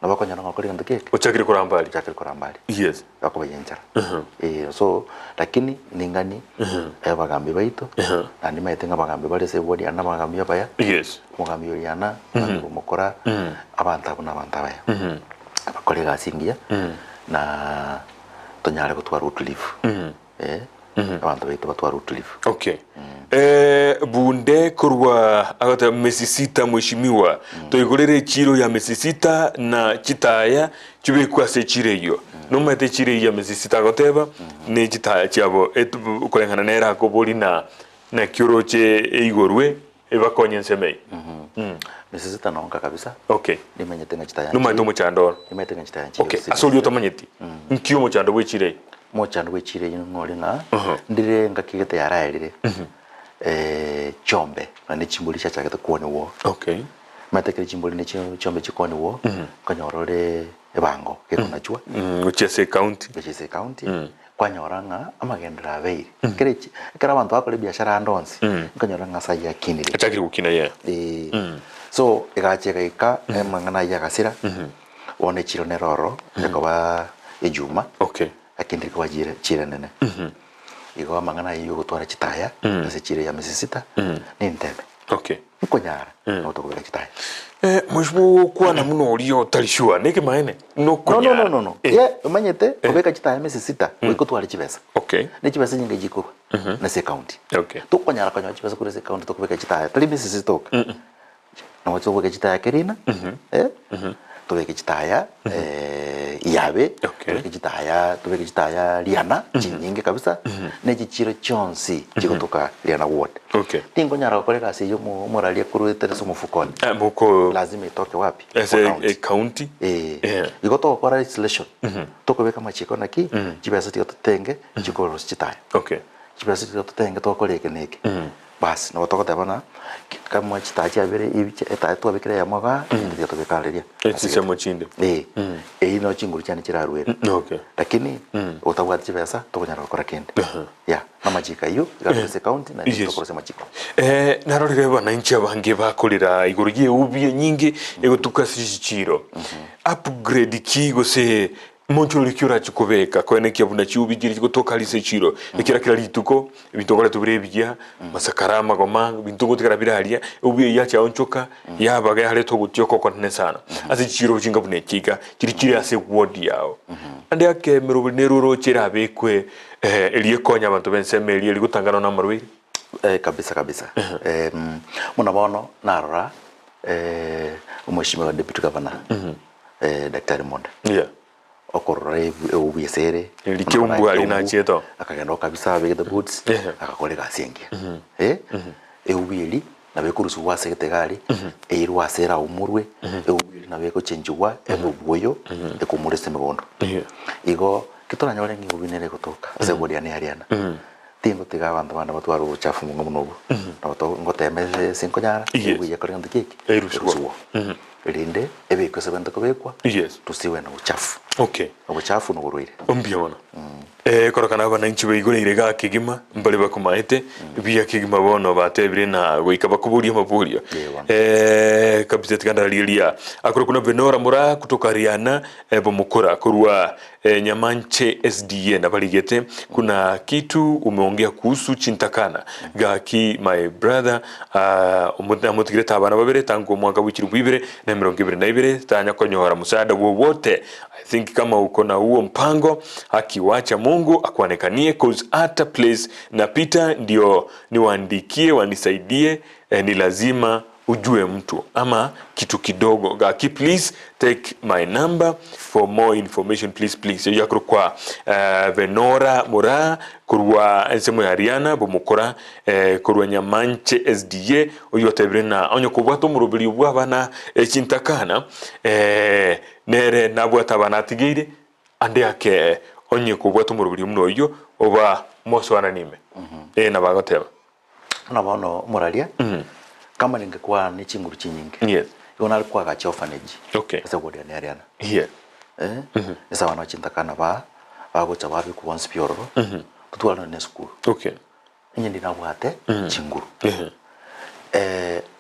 nabo okonyora ng'a okore gento keke ochakire koramba aria ochakire koramba aria yes akoba ya enchara eh so lakini ning'ani abagambi baito naende nimanyete ng'a abagambi bare ase eward yane abagambi abaya yes omogambi Oriana omogambi Bomokora abanto abwo na abanto abaya bakore egasi engiya na tonyare gotwara utulivu eh abanto baito batware utulivu. Okay. Eh, bunde korwa agoteba mesisita mheshimiwa toigorere echiro ya mesisita na chitaya chibekwe ase echiro eyio nomanyete echiro eyio ya mesisita agoteba ne chitaya chiabo etu- koreng'ana nere akobori na naki oroche eigorwe ebakonye ensemo eyio Mesisita nonka kabisa okay nimanyete ng'a chitaya nomanyete omochando oro nimanyete ng'a chitaya nchiyo okay ase oria otamanyeti nki omochando bwa echiro eyio Mochando bwe echiro eyio ng'ore ng'a ndire engaki gete yaraerire chiombe naende chimbori chiachagete kwoniwa okay omanyete ekero chimbori ne chiombe chikwoniwa okonyora ore ebango gekonachwa Gochia ase ecounty. Gochia ase ecounty kwanyora ng'a amagenderero abeire ekero echi ekero abanto bakora ebiashara ande onsi okonyora ng'a ase ayio akinire. Achakire gokina yeah. Eeh so egacha egaika amang'ana ayio agasira bono echiro nere ororo ekoba ejuma. Okay. Lakini rikoba chire chire nene. Igo amang'ana ayio yogotwara chitaya ase chire ya misisita ninteme. Okay. Nkonyara nabo tokobeka chitaya. Eh, mheshimiwa ogokwana buna oria otari sure nekemaene No, no, nokonyara. no, no, no. Eh, Ye omanyete kobeka chitaya misisita goika otware chibesa. Okay. Ne chibesa nyinga chikorwa nase ecounty. Okay. Tokonyara konyora chibesa korwa ase ecounty tokobeka chitaya tari misisita oka. Nabo tobeke chitaya Kerina, eh, tobeke chitaya Iyabe, Okay. tobeke chitaya tobeke chitaya Riana chinyinge kabisa, ne chichiro chionsi chigotoka Riana ward. Okay. Tinkonyara gokora egasi eywo omo omoraria akoruete ase omofuko one. Eh, moko Lazima etoke wapi? Kwa ase county. ecounty. Eh, Yeah. igo togokora legislation, tokobeka amachiko naki, chibesa tiga totenge chikorosia chitaya. Okay. Chibesa tiga totenge togokora eke na eke. Bas, nabo togoteba ng'a kamwe chitaya chiabere ebi etaya twabekire eyemo igaa, ende tiga tobeke aria. Echisemo chinde. Eh, eyio nabo chinguru chiane chirarwere. Okay. Lakini otabwati chibesa tokonyara gokora kende. Yeah, na amachiko ayio iga tore ase ecounty naende Yes. tokore ase amachiko. Eh, narorire abananchi abange bakorera igoro y'eubi enyinge egotuka ase chichiro. Upgrade ki gose Monchorori ki orache kobeka koenekia buna chiubi chiria chigotoka aria ase echiro, ekiagera kera rituko ebinto okoreta bire ebiya, amasakara, amagoma, ebinto ngotigara bire aria, eubi eyio yacha yaonchoka, yaba yareta ogotioka okonene sana. Ase chichiro chinga buna echi iga, chiria chire ase eward yao. Ande ake emeroberi nere oroche erabekwe eria ekonya abanto b'ensemo eria eri gotangana na amarwaire. Kabisa kabisa. Buna bono narora omweshimiwa deputy governor. Daktari Monda Yeah. okorora eobu ase ere Eri Keumbu aria nachiete oo. akagenda okabisa abegete boots Yeah. agakora egasi engiya eh eubi eri nabo ekorusigwa ase egete aria eirwe ase eraumurwe eubi eri nabo egochenchigwa ebe obwoyo ekomurwa ase emegondo. Yeah. Igo ki toranyore ng'a eubi nere egotoka ase eward yane ya Riana. Tingotiga abanto bande batware obochafu monga buna obwo, nabo to ngotema ase ase nkonyara, Yes. ebuya kore gento ki eke? Erusigwe. Erusigwe. Erinde ebekwe ase ebento kobekwa, Yes. tusiwe na uchafu. Okay. Obochafu na oborwaire. Mbuya mono. Eh, korokana abananchi baigoreire iga kegima mbare bakomaete buya kegima bono batebire na goika bakoboria amaborio. Yeah, bono. Eh, kabisa tiga ndarigeria akorokwa na Venora Moraa kutoka Riana eh, Bomokora korwa eh, Nyamanche SDA nabarigete kuna kitu umeongea kuhusu chintakana gaki my brother ah, omo- namotigirete abana babere tangu omwaka bwa chilifu ibere na emerongo ebere na ibere tanya konyora msaada wowote I think kama uko na huo mpango akiwacha Mungu akuonekanie cause hata place napita ndio niwaandikie wanisaidie eh, ni lazima ujue mtu ama kitu kidogo gaki please take my number for more information please please eyo akorokwa eh, Venora Moraa korwa ensemo ya Riana bomokora eh, korwa Nyamanche SDA oyo otebire na onye kobwata omoroberio bwa abana eh, chintakana eh, nere nabwate abana atigeire ande ake onye kobwata omoroberio buna oyio oba mosoanani ime eh, nabo agoteba. Buna bono omoraria, kama ningekuwa ne chinguru chinyinge, Yes. igo nare koagacha orphanage Okay. ase ogoriana ariana. Yeah. Eh, ase abana ba chintakana ba bagocha babekwa bonsi pi ororo, totware nonye na esukuru. Okay. Onye ndi nabwate chinguru. Ehe.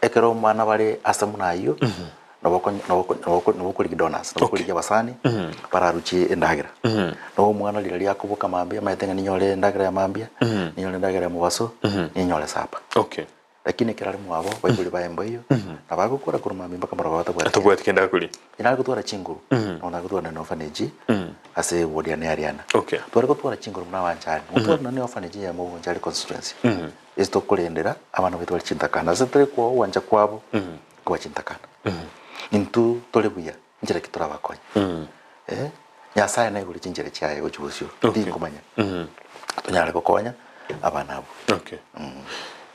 Ekero omwana bare ase buna ayio, nabo okonye nabo oko nabo oko nabo okorigia donors, nabo Okay. okorigia abasani, bararuchie endagera. Nabo omwana riria riakoboka mambia omanyete ng'a ninyore endagera ya mambia, ninyore endagera ya mobaso, ninyore supper. Okay. Lakini ekero are mwabo, baibori baye mboiyo, nabo agokora korwa mambia mpaka morogoba atabwati kende. Atabwati kende akoria. Inare gotwara chinguru, nabo nare gotwara nonye na orphanage, ase eward yane ya Ariana. Okay. Tware gotwara chinguru buna abanchari, gotwara nonye na orphanage eyemo Bonchari constituency, ase tokorendera abana baito bare chintakana, ase tore koa ogwancha kwabo, koba chintakana. Intwe tore buya, nchera ki torabakonye? Eh, Nyasaye naigure chinchera chiaye gochia bosio, Okay. tinkomanya. Tonyare gokonya abana abwo. Okay.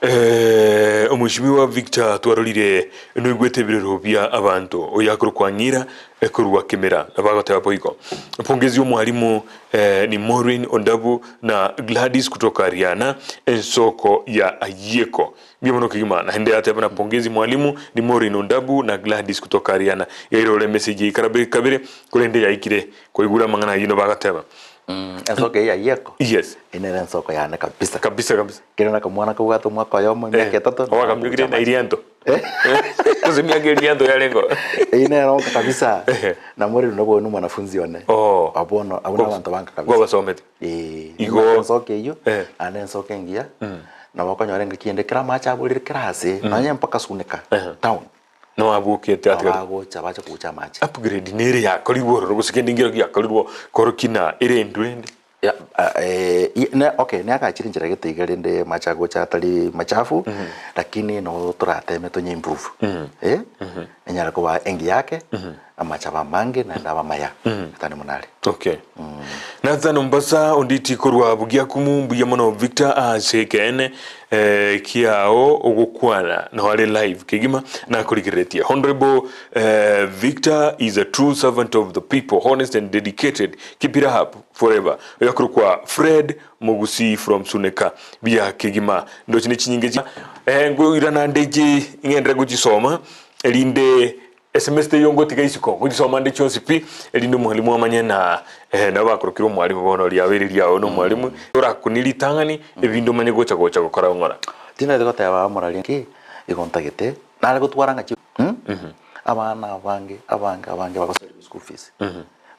Eh, omweshimiwa Victor twarorire noigwete ebirero bia abanto oyo akorokwa Ng'ira ekorwa Kimera nabo agoteba boigo pongezi omwalimu eh, ni Maureen Ondabu na Gladys kutoka Riana ensoko ya Ayieko mbuya mono kegima naende yateba na pongezi mwalimu ni Maureen Ondabu na Gladys kutoka Riana yairore emessage eye karabe kabere korende yaikire koigura amang'ana ayio nabo agateba Ensoko eye ya Ayieko Yes. eye nere ensoko yane kabisa. Kabisa kabisa. Kere na kamwana kabwate omwaka oyomo emiaka etato. Owakamnyokire na irianto. Gose emiaka irianto yarengo. Eyio nere onka kabisa. Ehe. Na more nabo no mwanafunzi one. Oh. Abwo no abwo nabanto banka kabisa. Gwabasomete. Eh. Igo- ensoko eyio Eh. naende ensoko engiya. Nabo okonyora engaki ende kera amache aborire kera ase nonye mpaka Suneka Ehe. town. Noabokete Nabo atigare. bagocha bache kobucha amache. Upgrade nere yakorirwe ororo gose kende nkero giakorirwe korokia na ere endwe ende. Ya, ah, eh, i- ne, okay, neagachire enchera gete iga rende amache agocha atari machafu, lakini no torateme tonye improve. Eh, enyare koba engiya ake, amache abe amange naende abe amaya, atari buna are. Okay. Nathan Ombasa onditi korwa Bugiakumu mbuya mono Victor ase ekeene eh, kiao ogokwana nao are live kegima nakorigereretie. Honorable eh, Victor is a true servant of the people, honest and dedicated. Keep it up forever. Oyo akorokwa Fred Mogusi from Suneka buya kegima. Ndochi ne chinyinge chi eh, ngoirana nde chi ng'enderere gochisoma erinde Sms teiyo ngotiga isiko, ngochisoma nde chionsi pi, erinde omwalimu amanye na eh, nabo bakorokire omwalimu bono riabeire riao na omwalimu, orakune ritang'ani, ebinde omanye gocha gocha gokora ng'ora. Tinaete goteba omorari ki igo ntagete, nare gotwara ng'a chi abana abange abange abange bagosariwa school fees,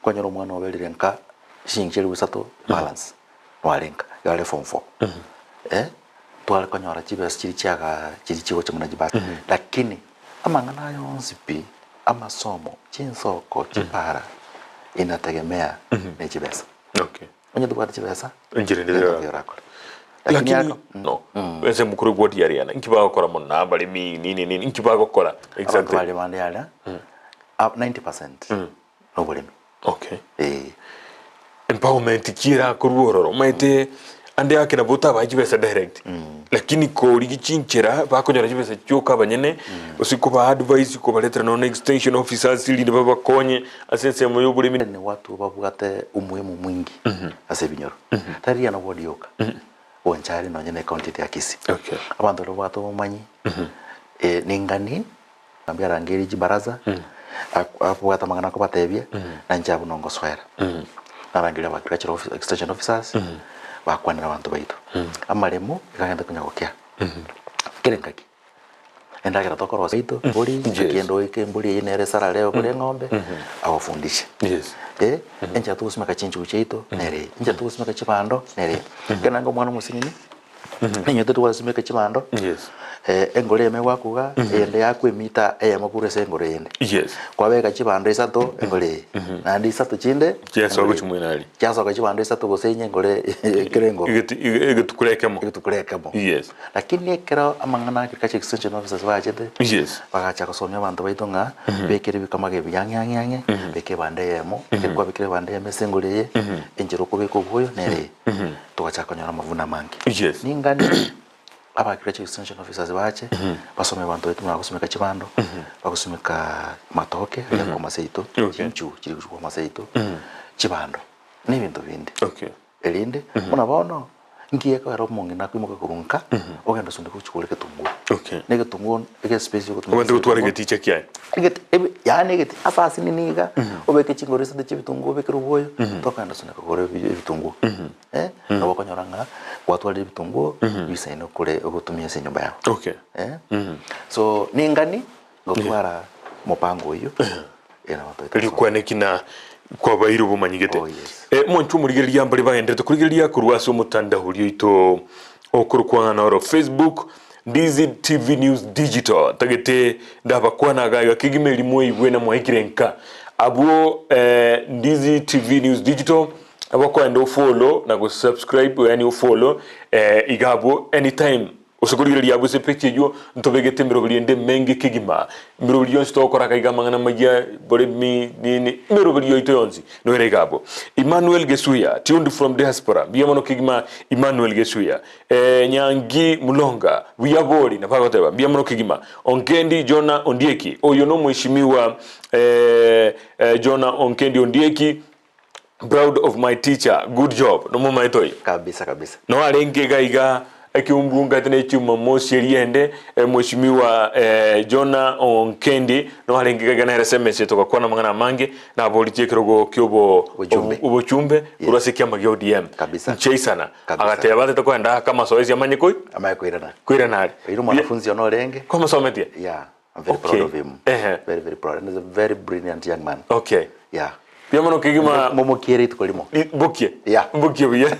kwanyora omwana oberire nka chinyingi chilifu isato balance, nware nka, iga are form four, eh, tware konyora chibesa chiria chiaga chiria chigocha buna chibasi, lakini amang'ana aya onsi pi, amasomo, chinsoko, chipara, inategemea ne chibesa. Okay. Onye tobwate chibesa, Enchera ende gento tera- ki orakore. Lakini Lakini ako- no, ase mokoro gwa diariana, inki bagokora mono na abaremi nini nini, inki bagokora Abanto exactly? baria bande aria, ah, 90% noboremi. Okay. Eh. Empowerment ki erakorwe ororo omanyete ande ake nabo otabae chibesa direct lakini korigia chinchera bakonyora chibesa chioka abanyene gose kobaa advice kobaretera nonya na extension officers rinde babakonye ase ensemo ya oboremi. Ni watu babwate umuhimu mwingi ase ebinyoro tari riana ward yoka. Bonchari nonye na ecounty ya Kisii. Okay. Abanto baria babwate obomanyi, ningani mambia arangerie chibaraza, abwate amang'ana akobatebia, na inche abwo nongosoera. Narangeria aba agricultural office extension officers, bakwanera abanto baito. Amaremo iga agende konya gokea, kera engaki. Endagera tokorosia yaito, embori, kende oike embori eyio nere esarare obore eng'ombe, agofundishe. Yes. Eh, enchera togosimeka chinchugu chiaito nere eye, enchera togosimeka chibando nere eye. Ekero naende omwana omosinini, ninyete twasimeka chibando, Yes. engoro eyemo egwakuga, eyende yakwa emita eyemo korwa ase engoro eyende. Yes. Kwabeka chibando isato engoro eye, naende isato chinde Chiasoa engoro gochia eye. mwene aria. Chiasoka chibando isato gose inye engoro ekero engoro. Egeti egetukura ekemo. Egetukura ekemo. Yes. Lakini ekero amang'ana a agriculture extension officers bachete, Yes. bagacha gosomia abanto baito ng'a bekere ebikamago ebi ang'e ang'e ang'e, beka ebando eyemo, ekero kwabekire ebando eyemo ase engoro eye, enchera okobeka oboyo nere eye. Togachaka konyora amavuno amange. Yes. Ningani aba agriculture extension officers bache, basomie abanto baito buna bagosumeka chibando, bagosumeka matoke aria akorwa seito, Okay. chinchugu chiria chikorwa seito, chibando, na ebinto binde. Okay. Erinde, buna bono, nki ekogera omong'ina akoimoka korwa nka, ogenda osonde gochia kogora egetunguo. Okay. Na egetunguo egespace ogotumeka Obwenerete gotwara egetunguo. egeticha kiaye. Egeti ebi yaani egeti ase asinini iga, obeke chingoro isato chia ebitunguo obekere obwoyo, tokogenda osonde kogora ebi ebitunguo. Eh, nabo okonyora ng'a gwatwarire ebitunguo, bisaine okore ogotumia ase enyomba yago. Okay. Eh, so ningani gotwara mopango oyio, eh nabo toete Erio gosoma. kwane na kwabaire obomanyigete. Oh, yes. Eh, mwanche omorigereria mbare bagenderete korigereria korwa ase omotandao oria oito okorokwa ng'a noro Facebook Ndizi TV News Digital tagete ndabakwana iga iga kegima eri mwaigwe na mwaikire nka abwo eh, Ndizi TV News Digital abakoenda ofollow na gosubscribe yaani ofollow eh, iga abwo anytime Gose korigereria abwo ase epeji eyio ntobegete emeroberi ende emenge kegima, emeroberi yonsi togokora iga iga amang'ana amayia, boremi, nini, emeroberi yaito yonsi noere iga abwo. Emmanuel Gesuya, tuned from diaspora, mbuya mono kegima Emmanuel Gesuya. Eh, Nyangi Mulonga, buya bori, nabo agoteba, mbuya mono kegima. Onkendi Jonah Ondieki, oyo nomweshimiwa eh, eh, Jonah Onkendi Ondieki, Proud of my teacher, good job. Nomomaete oyo? Kabisa kabisa. No arenge iga iga ekiumbungate ne chiumamosi eria ende eh, Mheshimiwa eh, Jonah Onkendi no arenge iga iga nere ase emesa togakwana amang'ana amange naboritie ekerogo kiobo Obochumbe. obochumbe korwa ase ekiama gia ODM. Kabisa. Nchaisana. Kabisa. Agateba atete koenda aka amasoesi amanye koi Amanye koirana. koirana are. Oira omwanafunzi one orenge. Kwamosometie? Yeah. I'm very Okay. proud of him. Ehe. Very, very proud. And he's a very brilliant young man. Okay. Yeah. Buya mono kegima Momokiere rituko rimo. Mbokie. Yeah. Mbokie buya.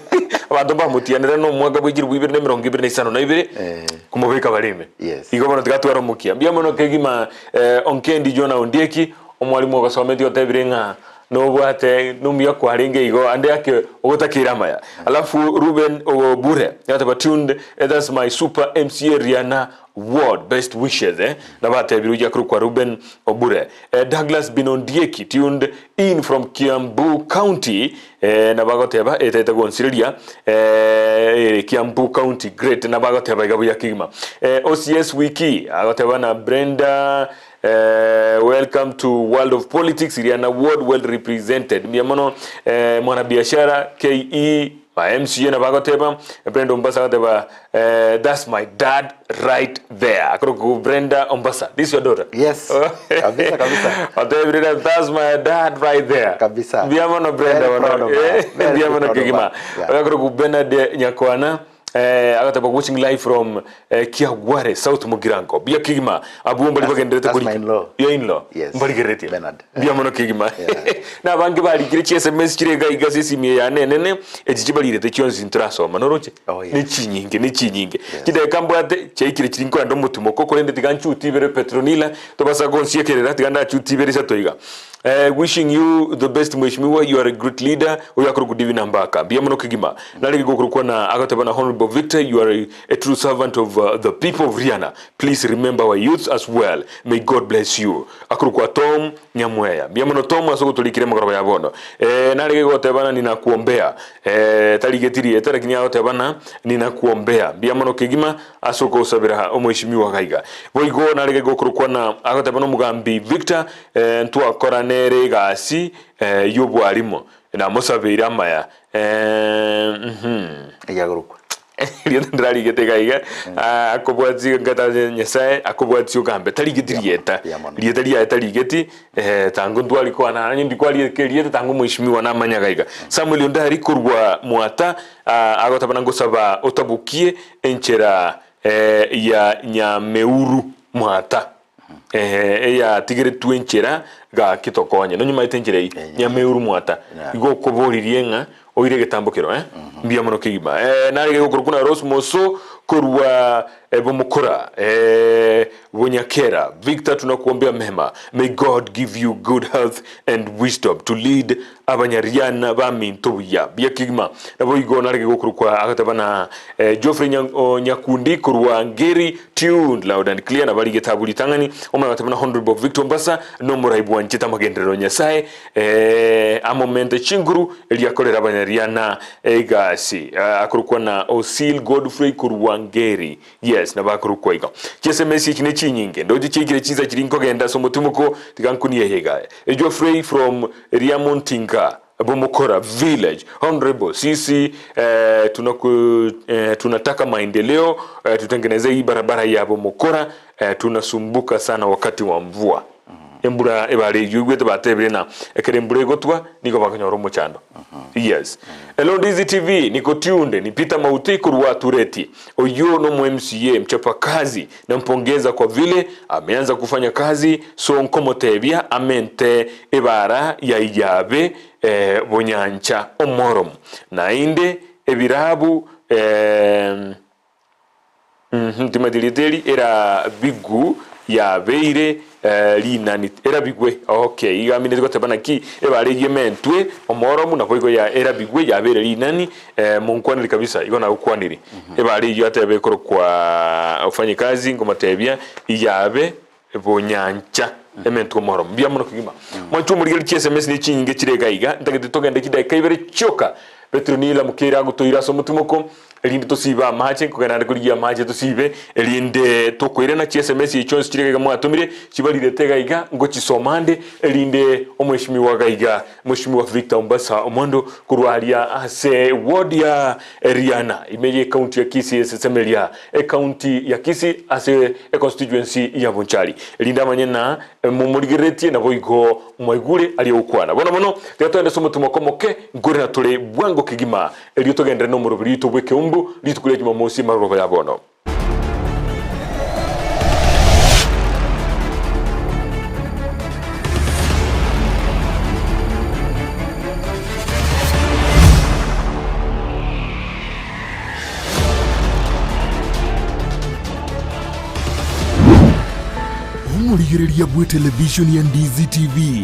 Abanto mbamotianera na omwaka bwa chilifu ibere na emerongo ibere na isano na ibere Eh. komobeka bareme. Yes. Igo bono tiga tware omokia. Mbuya mono kegima eh, Onkendi Jonah Ondieki omwalimu ogosometie otebire ng'a nobwate nomuya kwarenge igo ande ake ogotakeire amaya. Alafu Ruben Obure yateba tuned eh, that's my super MCA Riana Ward best wishes eh, nabatebire oyio akorokwa Reuben Obure. Eh, Douglas Binondieki tuned in from Kiambu County eh, nabagoteba etete gonsireria eh, Kiambu County great nabagoteba iga buya kegima. Eh, OCS Wiki agoteba na Brenda eh, welcome to world of politics Iriana Ward well represented mbuya mono eh, mwanabiashara KE Ba MCA nabo agoteba, Brenda Ombasa agoteba eh, that's my dad right there. Akorokwa Brenda Ombasa. This is your daughter? Yes. Kabisa kabisa. Otebire that that's my dad right there. Kabisa. Mbuya mono Brenda Very bono. proud of her. Eh, Very mbuya mono proud of her. kegima. Yeah. Oyo akorokwa Bernard Nyakwana eh, agateba watching live from eh, Kiagware South Mugirango. Mbuya kegima. Abwo mbari bagenderete That's korika. my in-law. Your in-law. Yes. Mbarigereretie. Bernard. Mbuya mono kegima. Yeah. Na abange barikire chi SMS chire iga iga ase esimi eye yane enene, echi chibarirete chionsi ntorasoma noroche? Oh, yes. Ne chinyinge, ne chinyinge. Yes. Chidakika mbwate chiaikire chiri nkoenda omotimoko korende tiga nchuti ibere Petronila tobasa gonsiekerera tiga ndachuti ibere isato iga. Eh, wishing you the best mheshimiwa, you are a great leader. Oyo akorokwa Divina Mbaka. Mbuya mono kegima. Narenge gokorokwa na agateba na Honorable Victor, you are a, a true servant of uh, the people of Riana. Please remember our youths as well. May God bless you. Akorokwa Tom Nyamweya. Mbuya mono Tom ase ogotorikera emegoroba ya bono. Eh, narenge gotebana ninakuombea. Eh, tarigeti rieta lakini agotebana ninakuombea. Mbuya mono kegima ase okosabera omweshimiwa gaiga. Boigo narenge gokorokwa na agotebana omogambi Victor eh, ntwakora nere egasi eh, y'obwarimo. Namosabeire amaya. Eh, mhm. Egiagorokwa. Rieta ndirarigete iga iga, ah, akobwati ngata Nyasaye akobwati ogambe tarigeti rieta. Mbuya mono. Rieta riaye tarigeti, eh, tango ntwari kwana onye ndikwarieka erieta tango mheshimiwa namanya iga iga. Samuel Ondari korwa Mwata, ah, agotabana ngosaba otabukie enchera eh, ya Nyameuru Mwata. Eeh eyatigeretwe enchera gaki tokonye. Nonye enchera eyio Eeh. nyameuru mwata. Yeah. Igo okoboririe ng'a oire egetambo kero eh? Mbuya mono kegima. Eh, narege gokorokwa na Rose Moso korwa eh, Bomokora eh, Bonyakera. Victor tunakuombea mema. May God give you good health and wisdom to lead Abanyariana baminto buya buya kegima. Naboigo narenge gokorokwa agateba na eh, Geoffrey Nya, o, Nyakundi korwa Ngeri tuned loud and clear nabari getabu ritang'ani omwana agateba na Honorable Victor Ombasa nomorai bwanchete amagenderero Nyasaye eh, amomente chinguru erio akorere Abanyariana egasi eh, akorokwa na Osil Godfrey korwa Ngeri Yes, nabo akorokwa igo. Chiesms echi ne chinyinge, ndoche chiaikire chinsa chiria nkogenda ase omotimoko, tiga nkunie eye iga. Geoffrey from Riamontinga, Bomokora village, Honourable, sisi eh, tunaku, eh, tunataka maendeleo eh, tutengeneze hii barabara ya Bomokora eh, tunasumbuka sana wakati wa mvua. Embura ebare eyio igwete batebire na ekero embura egotwa nigo bakonyora omochando. Yes. Hello Ndizi TV, niko tuned, ni Peter Mauti korwa Tureti. Oyio nomo MCA mchapakazi nampongeza kwa vile ameanza kufanya kazi so nkomotebia amente ebara ya Iyabe eh, Bonyancha Omoromu naende ebirabu eh, Mhm, timanyeti rieta eri erabigu yabeire eh, rinani erabigwe okay iga amineti goteba naki ebare eyio ementwe omoromu naboigo ya erabigwe yabeire rinani eh, monkwaneri kabisa igo nagokwaniri ebare eyio atebe ekorokwa ufanye kazi nkomotebia iyabe bonyancha ementwe omoromu mbuya mono kegima mwanche omorigereria chiSMS ne chinyinge chire iga iga ntagete togende chidakika ibere chioka Petero nigo amokeire agotoira ase omotimoko, erinde tosiibe amache, nkogenda ande korigia amache tosiibe, erinde tokoirana chiSMS echi chionsi chiria iga mwatomire, chibarirete iga iga, ngochisoma ande, erinde omweshimiwa iga iga, Mweshimiwa Victor Ombasa Omwando, korwa aria ase ward ya Riana, ime ye county ya Kisii eseseme eria ecounty ya Kisii ase econstituency ya Bonchari, erinde amanye na momorigereretie naboigo Mwaigure aria ogokwana. Bono mono, tiga togende ase omotimoko omoke, nkorera tore bwango kegima, erio togenderere nomoroberi oito bw'ekeumbu rituko ria Jumamosi emarogoba ya bono. Omorigereria bw'etelevishoni ya Ndizi TV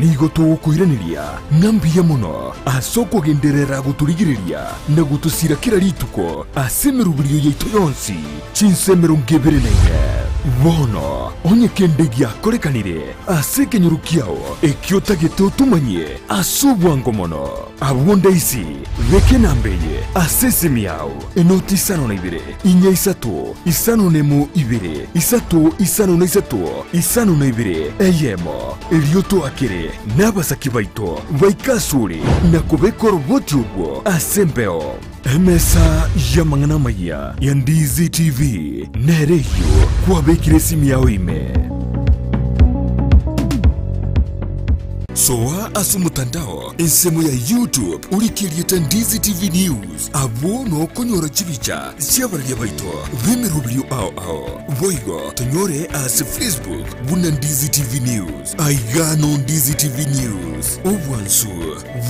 nigo togokoiraneria ng'a mbuya mono ase okogenderera gotorigereria na gotosira kera rituko ase emeroberio yaito yonsi chinsa 24. Bono onye kende giakorekanire ase ekenyoro kiao ekio otagete otomanyie ase obwango mono, abwo ndaisi beka enamba eye ase esimi yao. Enoti isano na ibere, inya isato, isano nemo ibere, isato isano na isato, isano na ibere, eyemo. Erio toakere nabasaki baito baike asore na kobeka oroboti orwo ase embeo. Emesa y'amang'ana amayia ya Ndizi TV nere eyio kwabekire esimi yao ime. Soa ase omotandao ensemo ya YouTube orike erieta Ndizi TV News. Abwo nokonyora chibicha chi'abararia baito b'emeroberio ao ao. Boigo tonyore ase Facebook buna Ndizi TV News. Aiga no Ndizi TV News, obwansu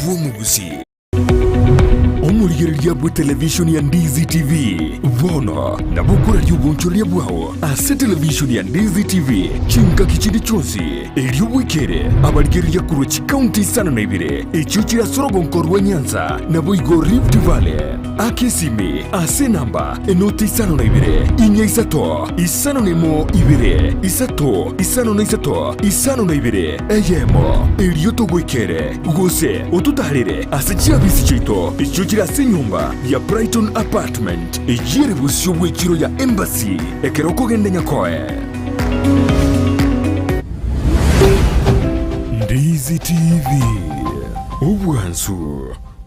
bw'omogusi. Omorigereria bw'etelevishoni ya Ndizi TV bono nabo okoraria obonchoreria bwao ase televishoni ya Ndizi TV chingaki chinde chionsi. Erio bwekere abarigereria korwa chikaunti 52 echio chire ase orogonko rwa Nyanza, naboigo Rift Valley. Aka esimi ase enamba enoti 52 inya isato 51 2 3 53 52 eyemo, erio togwekere gose ototaarere ase chiabisi chiaito echio chire ase enyomba ya Brighton Apartment eyio ere bosio bw'echiro ya Embassy ekero okogenda Nyakoe. Ndizi TV, obwansu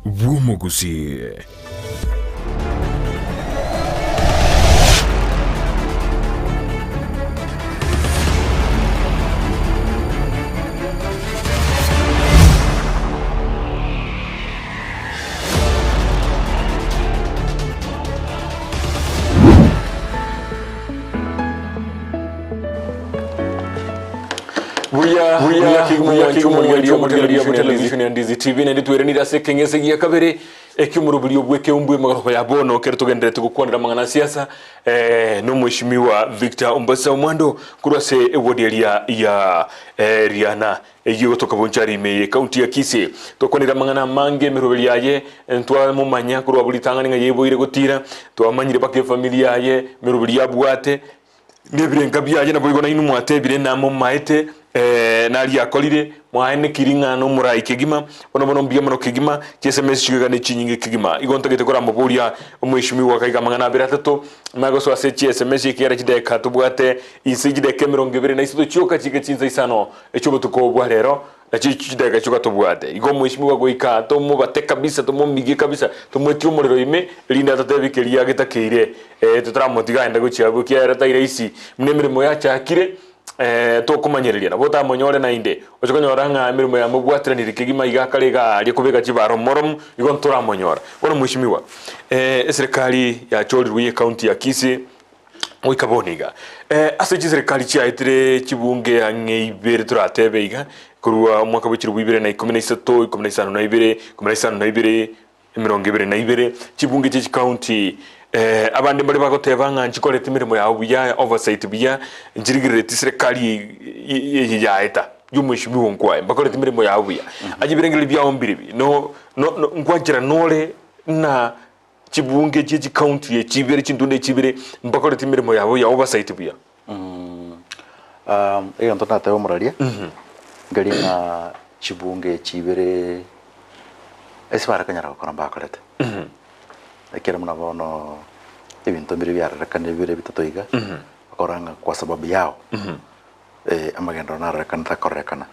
bw'omogusii. Buya buya kegima mwanche omorigereria omorigereria bwe television ya Ndizi TV naende tweranire ase ekeng'ese gia kabere eki'omoroberio bw'ekeumbu emegoroba ya bono kero togendererete gokwanera amang'ana a siasa eh, n'omweshimiwa Victor Ombasa Omwando korwa ase ewodi eria ya eh, Riana eyio egotoka Bonchari ime ye county ya Kisii. Twakwanire amang'ana amange emeroberi yaye ntwamomanya korwa abwo ritang'ani ng'a yeboire gotira twamanyire mpaka efamiri yaye emeroberi yabwate Nebirenka biaye naboigo nainwe mwatebire namomaete, ee, naria akorire, mwaenekiri ng'a nomorai kegima, bono bono mbuya mono kegima, chieseme chigega nechinyinge kegima. Igo ntagete koramoboria omweshimiwa akaiga amang'ana abere atato, nagosoa ase chieseme ekiagera chidakika tobwate inse chidakika emerongo ebere na isato chioka chike chinsa isano echi'obotuko bwa rero, Nachio chidakika chioka tobwate. Igo omweshimiwa goika tomobate kabisa, tomomigie kabisa, tomoetie omorero ime, erinde atatebie keria getakeire. Eh, totaramotiga aende gochia abwo, ekiagera tari rahisi buna emeremo yachakire, eh, tokomanyereria. Nabo otamonyore naende, oche konyora ng'a emeremo yamobwatiranire kegima iga akare iga aria kobeka chibara omoromu, igo ntoramonyora. Bono mweshimiwa, eh, eserekari yachorirwe ye county ya Kisii, Goika bono iga, ase chiserikari chiaetire chibunge ang'e ibere toratebe iga, korwa omwaka bwe chilifu ibere na ikomi na isato, ikomi na isano na ibere, ikomi na isano na ibere, emerongo ebere na ibere, chibunge chie chikaunti abande mbare bagoteba ng'a nchikorete emeremo yabo buya, oversight buya, nchirigerereti serikari eye yaeta ya omweshimiwa Onkwaye, mbakoreti emeremo yabo buya. Aye ebirengererio biao mbiribi, no no no nkwanchera nore na Chibunge chie chikaunti echi ibere chintunda echi ibere mbakoreti emeremo yabo ya oversight buya. Egento ndatebe omoraria, nkeri ng'a chibunge echi ibere ase bare konyara gokora mbakorete. Ekero buna bono ebinto mbire biarorekanire bire bitato iga, okora ng'a kwa sababu yao, amagenderero narorekane takorerekana.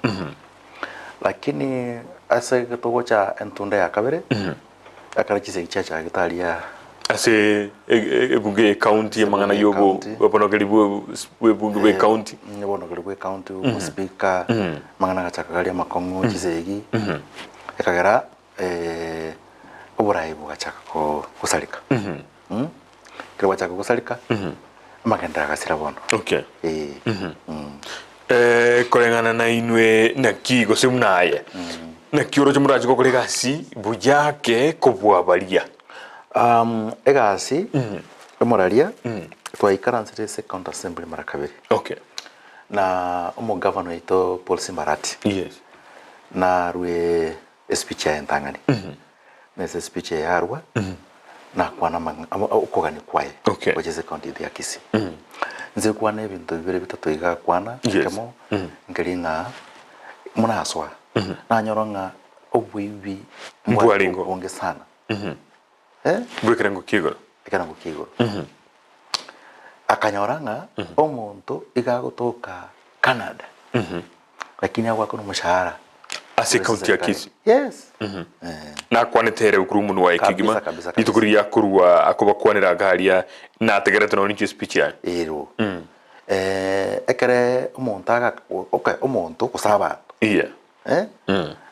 Lakini ase togocha entunda ya kabere, Ekero chisegi chiachagete aria. Ase ebunge y'ecounty amang'ana Ebunge y'ecounty. y'obonogeri bw'ebunge bw'ecounty. Obonogeri bw'ecounty, omospika, amang'ana agachaka karia amakong'u, chisegi, ekagera oborai bogachaka gosareka. Ekero bwachaka gosareka, amagenderero agasira bono. Okay. Eh. Koreng'ana nainwe naki gose buna aye, naki oroche morache gokora egasi buya ake kobua baria? Egasi emoraria twaikaransire ase county assembly mara kabere. Okay. Na omogavana oito Paul Simbarati. Yes. Narue espeech yaye entang'ani. Na ase espeech eye yarua, nakwana amang'a okogania kwaye Okay. gochia ase ecounty yaito ya Kisii. Inche kwana ebinto bibere bitato iga akwana, Yes. ekemo, nkeri ng'a muna asoa, nanyora ng'a oboibi mbware Mbwarengo. obonge sana. Eh? Bw'ekerengo kia igoro. Ekerengo kia igoro. Akanyora ng'a omonto iga agotoka Canada, lakini agoakana omoshahara Ase ecounty ya Kisii. Yes. Nakwanete ere korwa omonwa oye Kabisa, kegima, kabisa, kabisa. rituko riria akorwa akobakwanera iga aria, nategerete nonya ninche espeech yaye. Ero. Ekere omonto aga okay omonto gose abanto. Iya. Eh?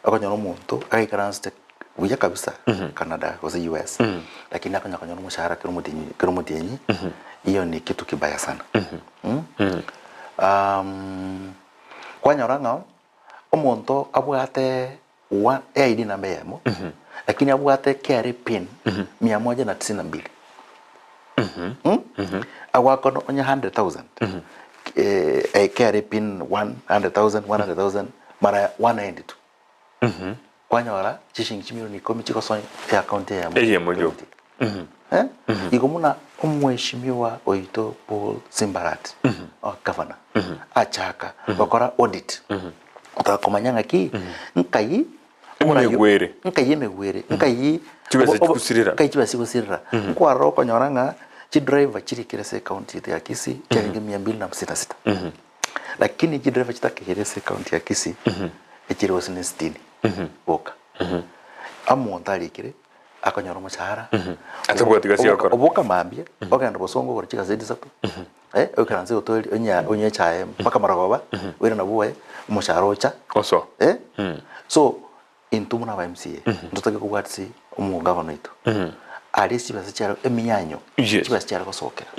Okonyora omonto agaikaransete buya kabisa Canada gose US, lakini akonya konyora omoshahara kera omotienyi kera omotienyi, hiyo ni kitu kibaya sana. Kwanyora ng'a omonto abwate one eID namba eyemo, lakini abwate KRA pin mia moja na tisini na mbili. Agoakana onye 100,000, KRA pin 100,000, 100,000 mara 192. Kwanyora chishilingi chimilioni ikomi chigosoa eaccount eyemo. Eyemo yoka. Eh? Igo buna omweshimiwa oito Paul Simbarati, our governor, achaka gokora audit, otaka komanya ng'aki, nkai omoraio- Emegwere. nkai emegwere, nkai Chibesa chigosirera. nkai chibesa chigosirera. Nkwarora okonyora ng'a chidriver chirikire ase ecounty yaito ya Kisii chiarenge mia mbili na hamsini na sita. Lakini chidriver chitakeire ase ecounty ya Kisii, echire gose ne sitini boka. Omonto arikire akonyora omoshahara, Atabwati gasi oboka agokora. oboka mambia, ogenda bosongo ogore chigaseti isato, oikaranse otoerie onya onywe echae mpaka marogoba, oirane bwoye, omoshahara ocha, Osoa. So, intwe buna aba MCA, ntotake kobwati ase omogavana oito, aria chibesa chiare emianyo, Yes. chibesa chiare gosokera.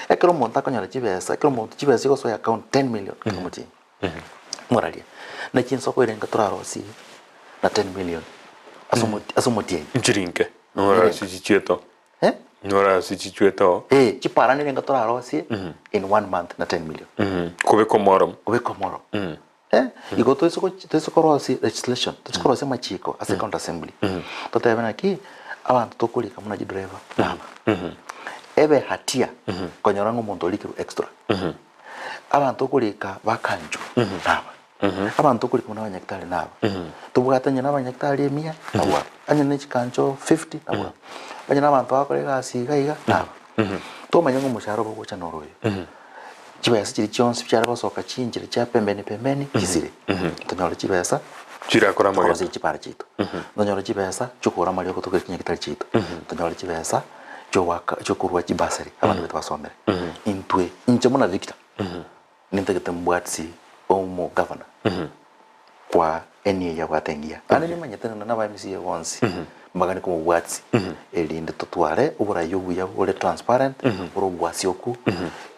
Ekero omonto akonyora chibesa, ekero omonto chibesa chigosoa eaccount 10 million kera omotienyi. Moraria, naki ensoko erenge torarosie na 10 million ase omoti ase omotienyi? Nchirinke, nora ase chichieto. Eh? Nora ase chichieto. Eh, chipara nerenge torarosie in one month na 10 million. Kobeka omoromo. Kobeka omoromo. Eh, igo toise gochi toise korosia legislation, toise korosia amachiko ase county assembly, totebe naki, abanto tokorika buna chidriver naba, ebe hatia konyora ng'a omonto orikirwe extra. Abanto okorika bakanchwa naba, abanto okorika buna abanyagitari naba, tobwate onye na abanyagitari emia nabwo aba, onye ne chikancho fifty nabwo aba, onye na abanto bagokora egasi iga iga naba. Tomanye ng'a omoshahara obo ogocha noro oyo. Chibesa chiria chionsi chiare gosoka chinchera chia pembeni pembeni chisire. Tonyore chibesa Chirakore amagena. tokorosia chipara chiaito, tonyore chibesa chiokogora amariogo tokore chinyagitari chiaito, tonyore chibesa chiogoaka chiokorwa chibasari abana baito basomere. Intwe, inche buna Victor, nintagete mbwatisi omogavana kwa enia eyio abwate engiya. Naende nimanyete naende na aba MCA bonsi mbaganie komobwatisi erinde totware oborai obuya bore transparent, bore obwasioku,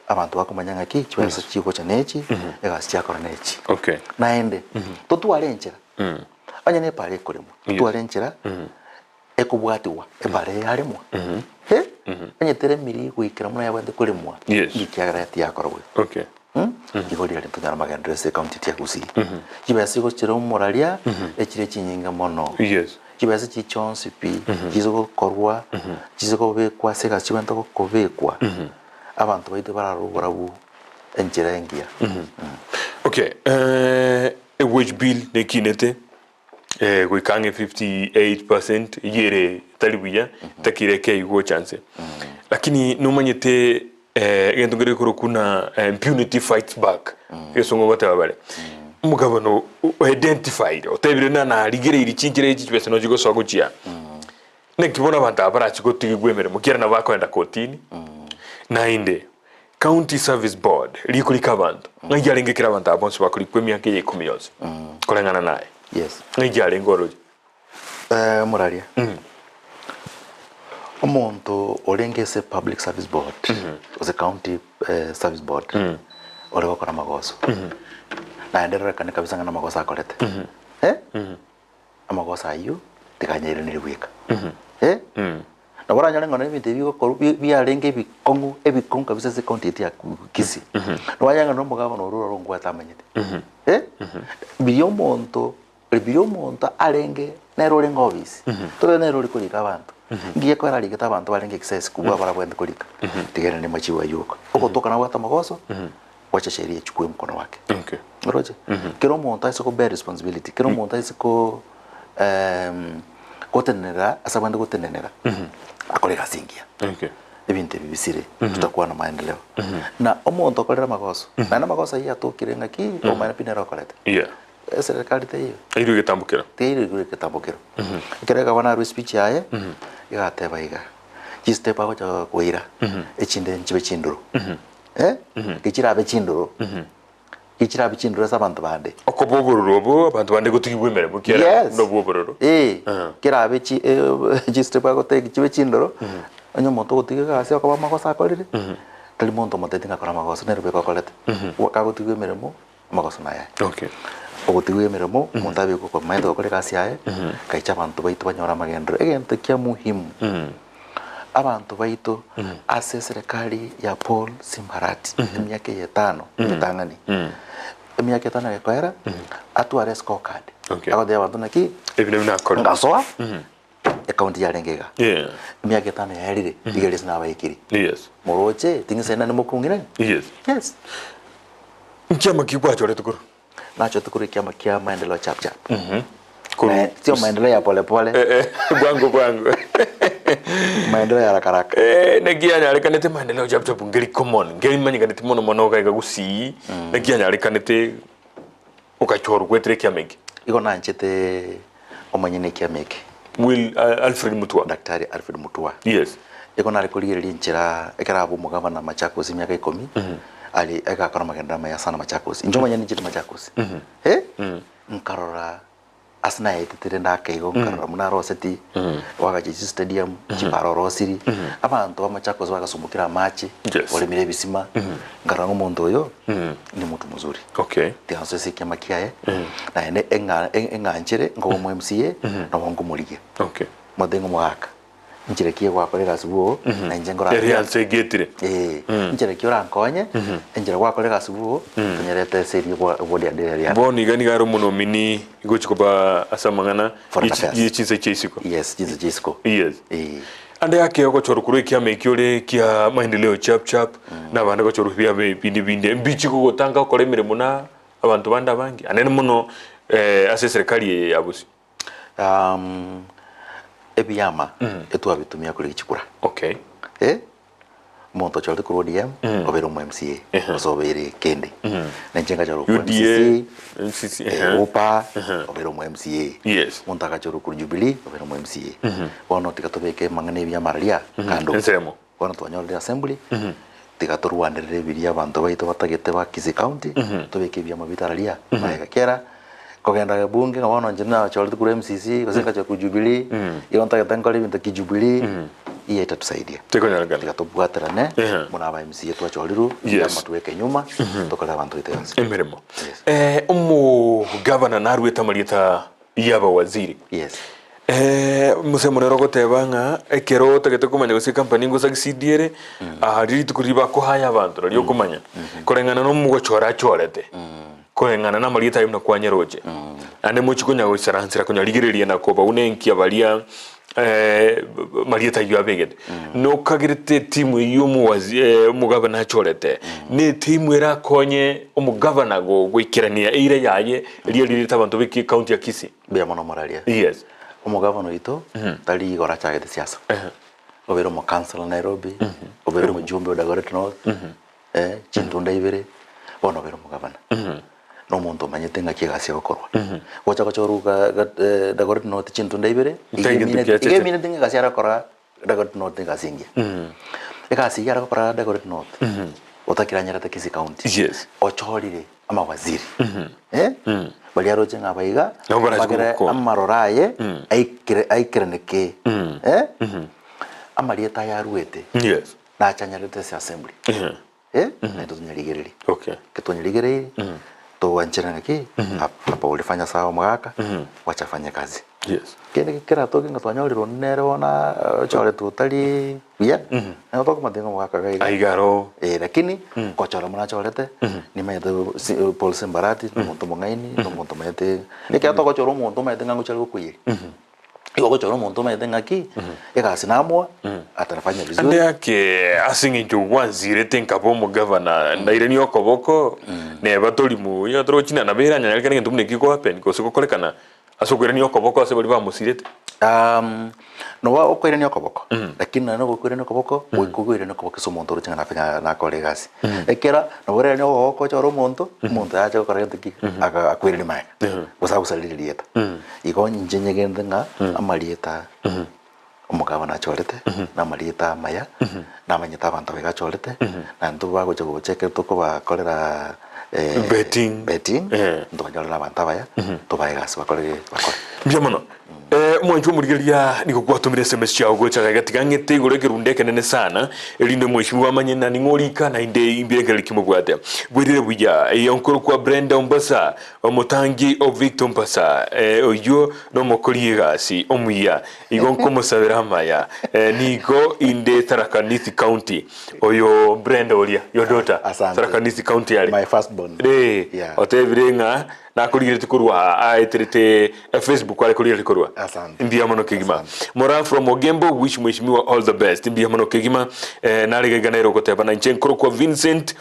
abanto bakomanya ng'aki chibesa chigocha nechi, egasi chiakora nechi. Okay. Naende totware enchera, onye na epara ekoremwa, totware enchera ekobwatigwa epara eye yaremwa, eh, onye teremiri goikera buna yabwenerete koremwa, Yes. ekiagera tiyakora boigo. Okay. Igo riria ntonyore amagenderero ase ecounty ya Gusii. Chibesa igo chire omoraria, echire chinyinge mono. Yes. Chibesa echi chionsi pi, chise gokorwa, chise kobekwa ase egasi chibwenerete kobekwa, abanto baito bararore oborabu enchera engiya. Okay, ewage bill nekinete goika ang'e 58% eyio ere etari buya, etakire ekeigwa gocha nse. Lakini nomanyete egento nkere gekorokwa buna impunity fights back, egesongo ngoteba bare, omogabana o identified, otebire ng'a narigereirie chinchera echi chibesa nochi gosoa gochia Naki bono abanto aba barache gotigigwa emeremo, ekiagera nabo bakoenda kotini? Naende County Service Board rikorika abanto, ng'ai arenge ekero abanto aba bonsi bakorikwa emiaka eye ikomi yonsi koreng'ana naye? Yes. Ng'ai arenge oroche? Eh, Moraria. Omonto orenge ase Public Service Board, gose County eh, Service Board, ore gokora amagoso. Naende erorekane kabisa ng'a namagoso akorete. Eh? Amagoso ayio tiganyairaneria bweka. Eh? Nabo oranyore ng'a ebinto ebi bigokorwa bi- biarenge ebikong'u ebikong'u kabisa ase ecounty yaito ya Kisii. Nabo oranyore ng'a nomogabana oria ororo ngwete amanyete. Eh? Biria omonto biria omonto arenge nere orenge ofisi, tore nere ore korika abanto. Ngiya ekero arigete abanto barenge excess kobua barabwenerete korika, tiga ere machibu ayio oka. Ogotoka nabwate amagoso, Wacha sheria echukue mkono wake. Okay. Oroche? Kera omonto aise ko bear responsibility, kera omonto aise ko em, gotenenera ase abande gotenenera, akore egasi engiya. Okay. Ebinto ebi bisire, tutakuwa na maendeleo. Na omonto okorire amagoso, naende amagoso ayio atokire ng'aki, omanyete pi nere okorete. Yeah. Eserekari teiyo. Airwe egetambokero. Teiyo egetambokero. Ekero egavana arwe speech yaye, igateba iga, chistep agocha koira, echinde nchibe chindoro. Eh, gechirabe chindoro, gechirabe chindoro ase abanto bande. Okoba obororo obo abanto bande gotigigwa emeremo ekiagera Yes. nobwo obororo. Eh, Aha. kerabe chi eh, chistep agotake chibe chindoro, onye omonto ogotiga egasi okoba amagoso akorire, tari monto omotebeti ng'a akore amagoso, nere bweka okorete. Kagotigwa emeremo, amagoso naye aya. Okay. Ogotigwa emeremo, omonto abekwe okomaete gokora egasi yaye, gaicha abanto baito banyore amagenderero. Egento kia muhimu, abanto baito ase eserekari ya Paul Simbarati, emiaka eye etano emetang'ani, emiaka etano egekoera, atware escorecard. Okay. Agotebia abanto naki, Ebi nabio nakora. ngasoa, ekaunti yarenge iga, Yeah. emiaka etano yaerire, rigerio ase nabaikiri. Yes. Moroche, ting'isene naende mokong'irania? Yes. Yes. Nkiama ki gwachorete korwa? Nachorete korwa ekiama kia maendeleo chap chap. Korwa Eh, sio maendeleo ya pole pole, Eh, eh, bwango bwango. maendeleo ya haraka haraka. Eh, naki yanyarekanete maendeleo chap chap ngeri common, ngeri manyekanete mono mono gaiga gusii, naki yanyarekanete ogachorwa goetera ekiama eke. Igo nanchete omonyene ekiama eke. Will uh, Alfred Mutua. Daktari Alfred Mutua. Yes. Igo nare korigereria enchera ekero aba omogabana Machakos emiaka ikomi, ari egakora amagenderero amaya sana Machakos. Inche omonyene ninchete Machakos. Eh? Nkarora. Ase naetete rende ake igo nkarora buna aroseti, oagacha chistadium, chipara orosiri, abanto ba Machakos bagasumokera amache, Yes. oremire ebisima, nkarora ng'a omonto oyo ni mtu mzuri. Okay. Tiga nsoe ase ekiama kiaye, naende eng'a eng'anchere nkoba omo MCA, nabo nkomorigia. Okay. Mote ng'a omogaka, Nchera ki egwakora egasi bwoo, na inche nkora Eri anse egetire. Ee, nchera ki orankonye, enchera gwakora egasi bwoo, tonyerete ase erio bwa bworia riria riane. Bono iga nigo are omonomini gochia koba ase amang'ana Foreign ye chi- affairs. ye chinse chia isiko. Yes, chinse chia isiko. Yes. Ee. Ande ake ogochorwa korwa ekiama ekio ore kia maendeleo chap chap, na abande gochorwa ebiama binde binde, mbichi gogotanga gokora emeremo na abanto bande abange, anene mono ase eserekari eye ya bosio. Ebiama etwabitumia korigia chikura. Okay. Eh, omonto ochorete korwa ODM obeire omo MCA gose obeire kende. Na inche ngachora korwa UDA, MCC, MCC, eh, ehe. UPA obeire omo MCA. Yes. Omonto agachorwa korwa Jubilee obeire omo MCA. Bono tiga tobeke amang'ana ebiama riria kando. Ensemo. Bono twanyorire assembly, tiga torwanerere biria abanto baito batagete ba Kisii County, tobeke ebiama biaito araria magega. Kera kogenda bunge ng'a bono inche nachorete korwa MCC gose ngachora korwa Jubilee, igo ntagete nkore ebinto ki Jubilee, iga etatusaidia. Tekonyarekana. Tiga tobwaterane Ehe. buna aba MCA twachorirwe, Yes. ebiama tobeke nyuma, tokorere abanto baito yonsi. Emeremo. Yes. Eh, omogavana naruete amarieta y'abawaziri. Yes. Eh, mosemo nere ogoteba ng'a ekero otagete komanya gose ecompany ngosucceed ere, aria rituko riria bakohaya abanto nario okomanya. Koreng'ana na omogochora achorete, koreng'ana na amarieta aye buna kwanyeroche. Naende mochie konya goisaransera konyarigereria na kobauna enkia baria marieta ayio abegete. Nokagerete etimu eyio omowazi omogabana achorete, na etimu erakonye omogabana go goikerania eira yaye eria erirete abanto ba ecounty ya Kisii. Mbuya mono moraria. Yes. Omogavana oito tari igoro achagete siasa. Obeire omokansela Nairobi, obeire omojumbe o Dagoretti North, eh, chintunda ibere, bono obeire omogavana. Na omonto omanyete ng'aki egasi egokorwa. Gocha gochorwa ga- ga eh, Dagoretti North chintunda ibere, Tari iga gento emineti kiachete. iga emineti ng'a egasi arakora Dagoretti North egasi engiya. Egasi eyio arakora Dagoretti North, otakiranyerete Kisii County, Yes. ochorire amawaziri eh, baria aroche ng'a abaiga Nabo barache bagere komokonya. amaroro aye aikere aikeraneke eh, amarieta aya aruete Yes. nachanyarete ase assembly Ehe. eh, naintwe tonyarigererie Okay. Ekero twanyarigereirie togwancherana ng'aki hapa ulifanya sawa omogaka wacha afanye kazi. Yes. Kende keratoke ng'a twanyorire onde nere bono ochoretwe otari buya, nabo tokomotebia ng'a omogaka iga iga. Aiga aro. Eh, lakini gochora buna achorete, nimanyete si Paul Simbarati, na omonto omong'aini, na omonto omanyete, ekero togochora omonto omanyete ng'a ngochia are gokoiyeria, igo ogochora omonto omanyete ng'aki, egasi namoa, atarafanya vizuri. Ande ake ase eng'encho gwanzirete nkaba omogavana, ndairanie okoboko, neba tori muya, torochi na nabo eranyarekane egento buna ekio kohappen gose gokorekana Ase okoirania okoboko ase baria bamosirete. Noba okoirania okoboko, lakini nonya nogokoirania okoboko, goika okoirania okoboko ase omonto oroche ng'a nafanya nakore egasi. Ekero nabo orairanie okoboko ochore omonto, omonto ache gokora gento ki? Aka akoiranie magega, gose agosarire erieta. Igo inche nyegenete ng'a amarieta omogabana achorete, na amarieta amaya, namanyete abanto abaiga achorete, na intwe bagocha gocha ekero tokobakorera Betting. betting, Eh. ntobanyorere abanto abaya, tobae egasi bakore bakore. Mbuya mono. Eh, omwanchi omorigereria nigo gwatomire SMS chiao gocha gaiga tiga ng'ete igoro ekerundu ekenene sana erinde omweshimiwa amanye na ning'o orika naende imbirengererio ki mobwate. Bwerire buya eye nkorokwa Brenda Ombasa omotangi o Victor Ombasa eh, oyio nomokori egasi omuya igo nkomosabera amaya eh, nigo inde Tharaka Nithi County Oyo Brenda oria, your daughter, Asante. Tharaka Nithi County are. My firstborn. Ee, Yeah. otebire ng'a nakorigeretie korwa aa aeterete eh, Facebook are korigeretie korwa. Asante. Mbuya mono kegima. Moraa from Ogembo wish mheshimiwa all the best. Mbuya mono kegima. Eh, nare gaiga nere ogoteba na inche nkorokwa Vincent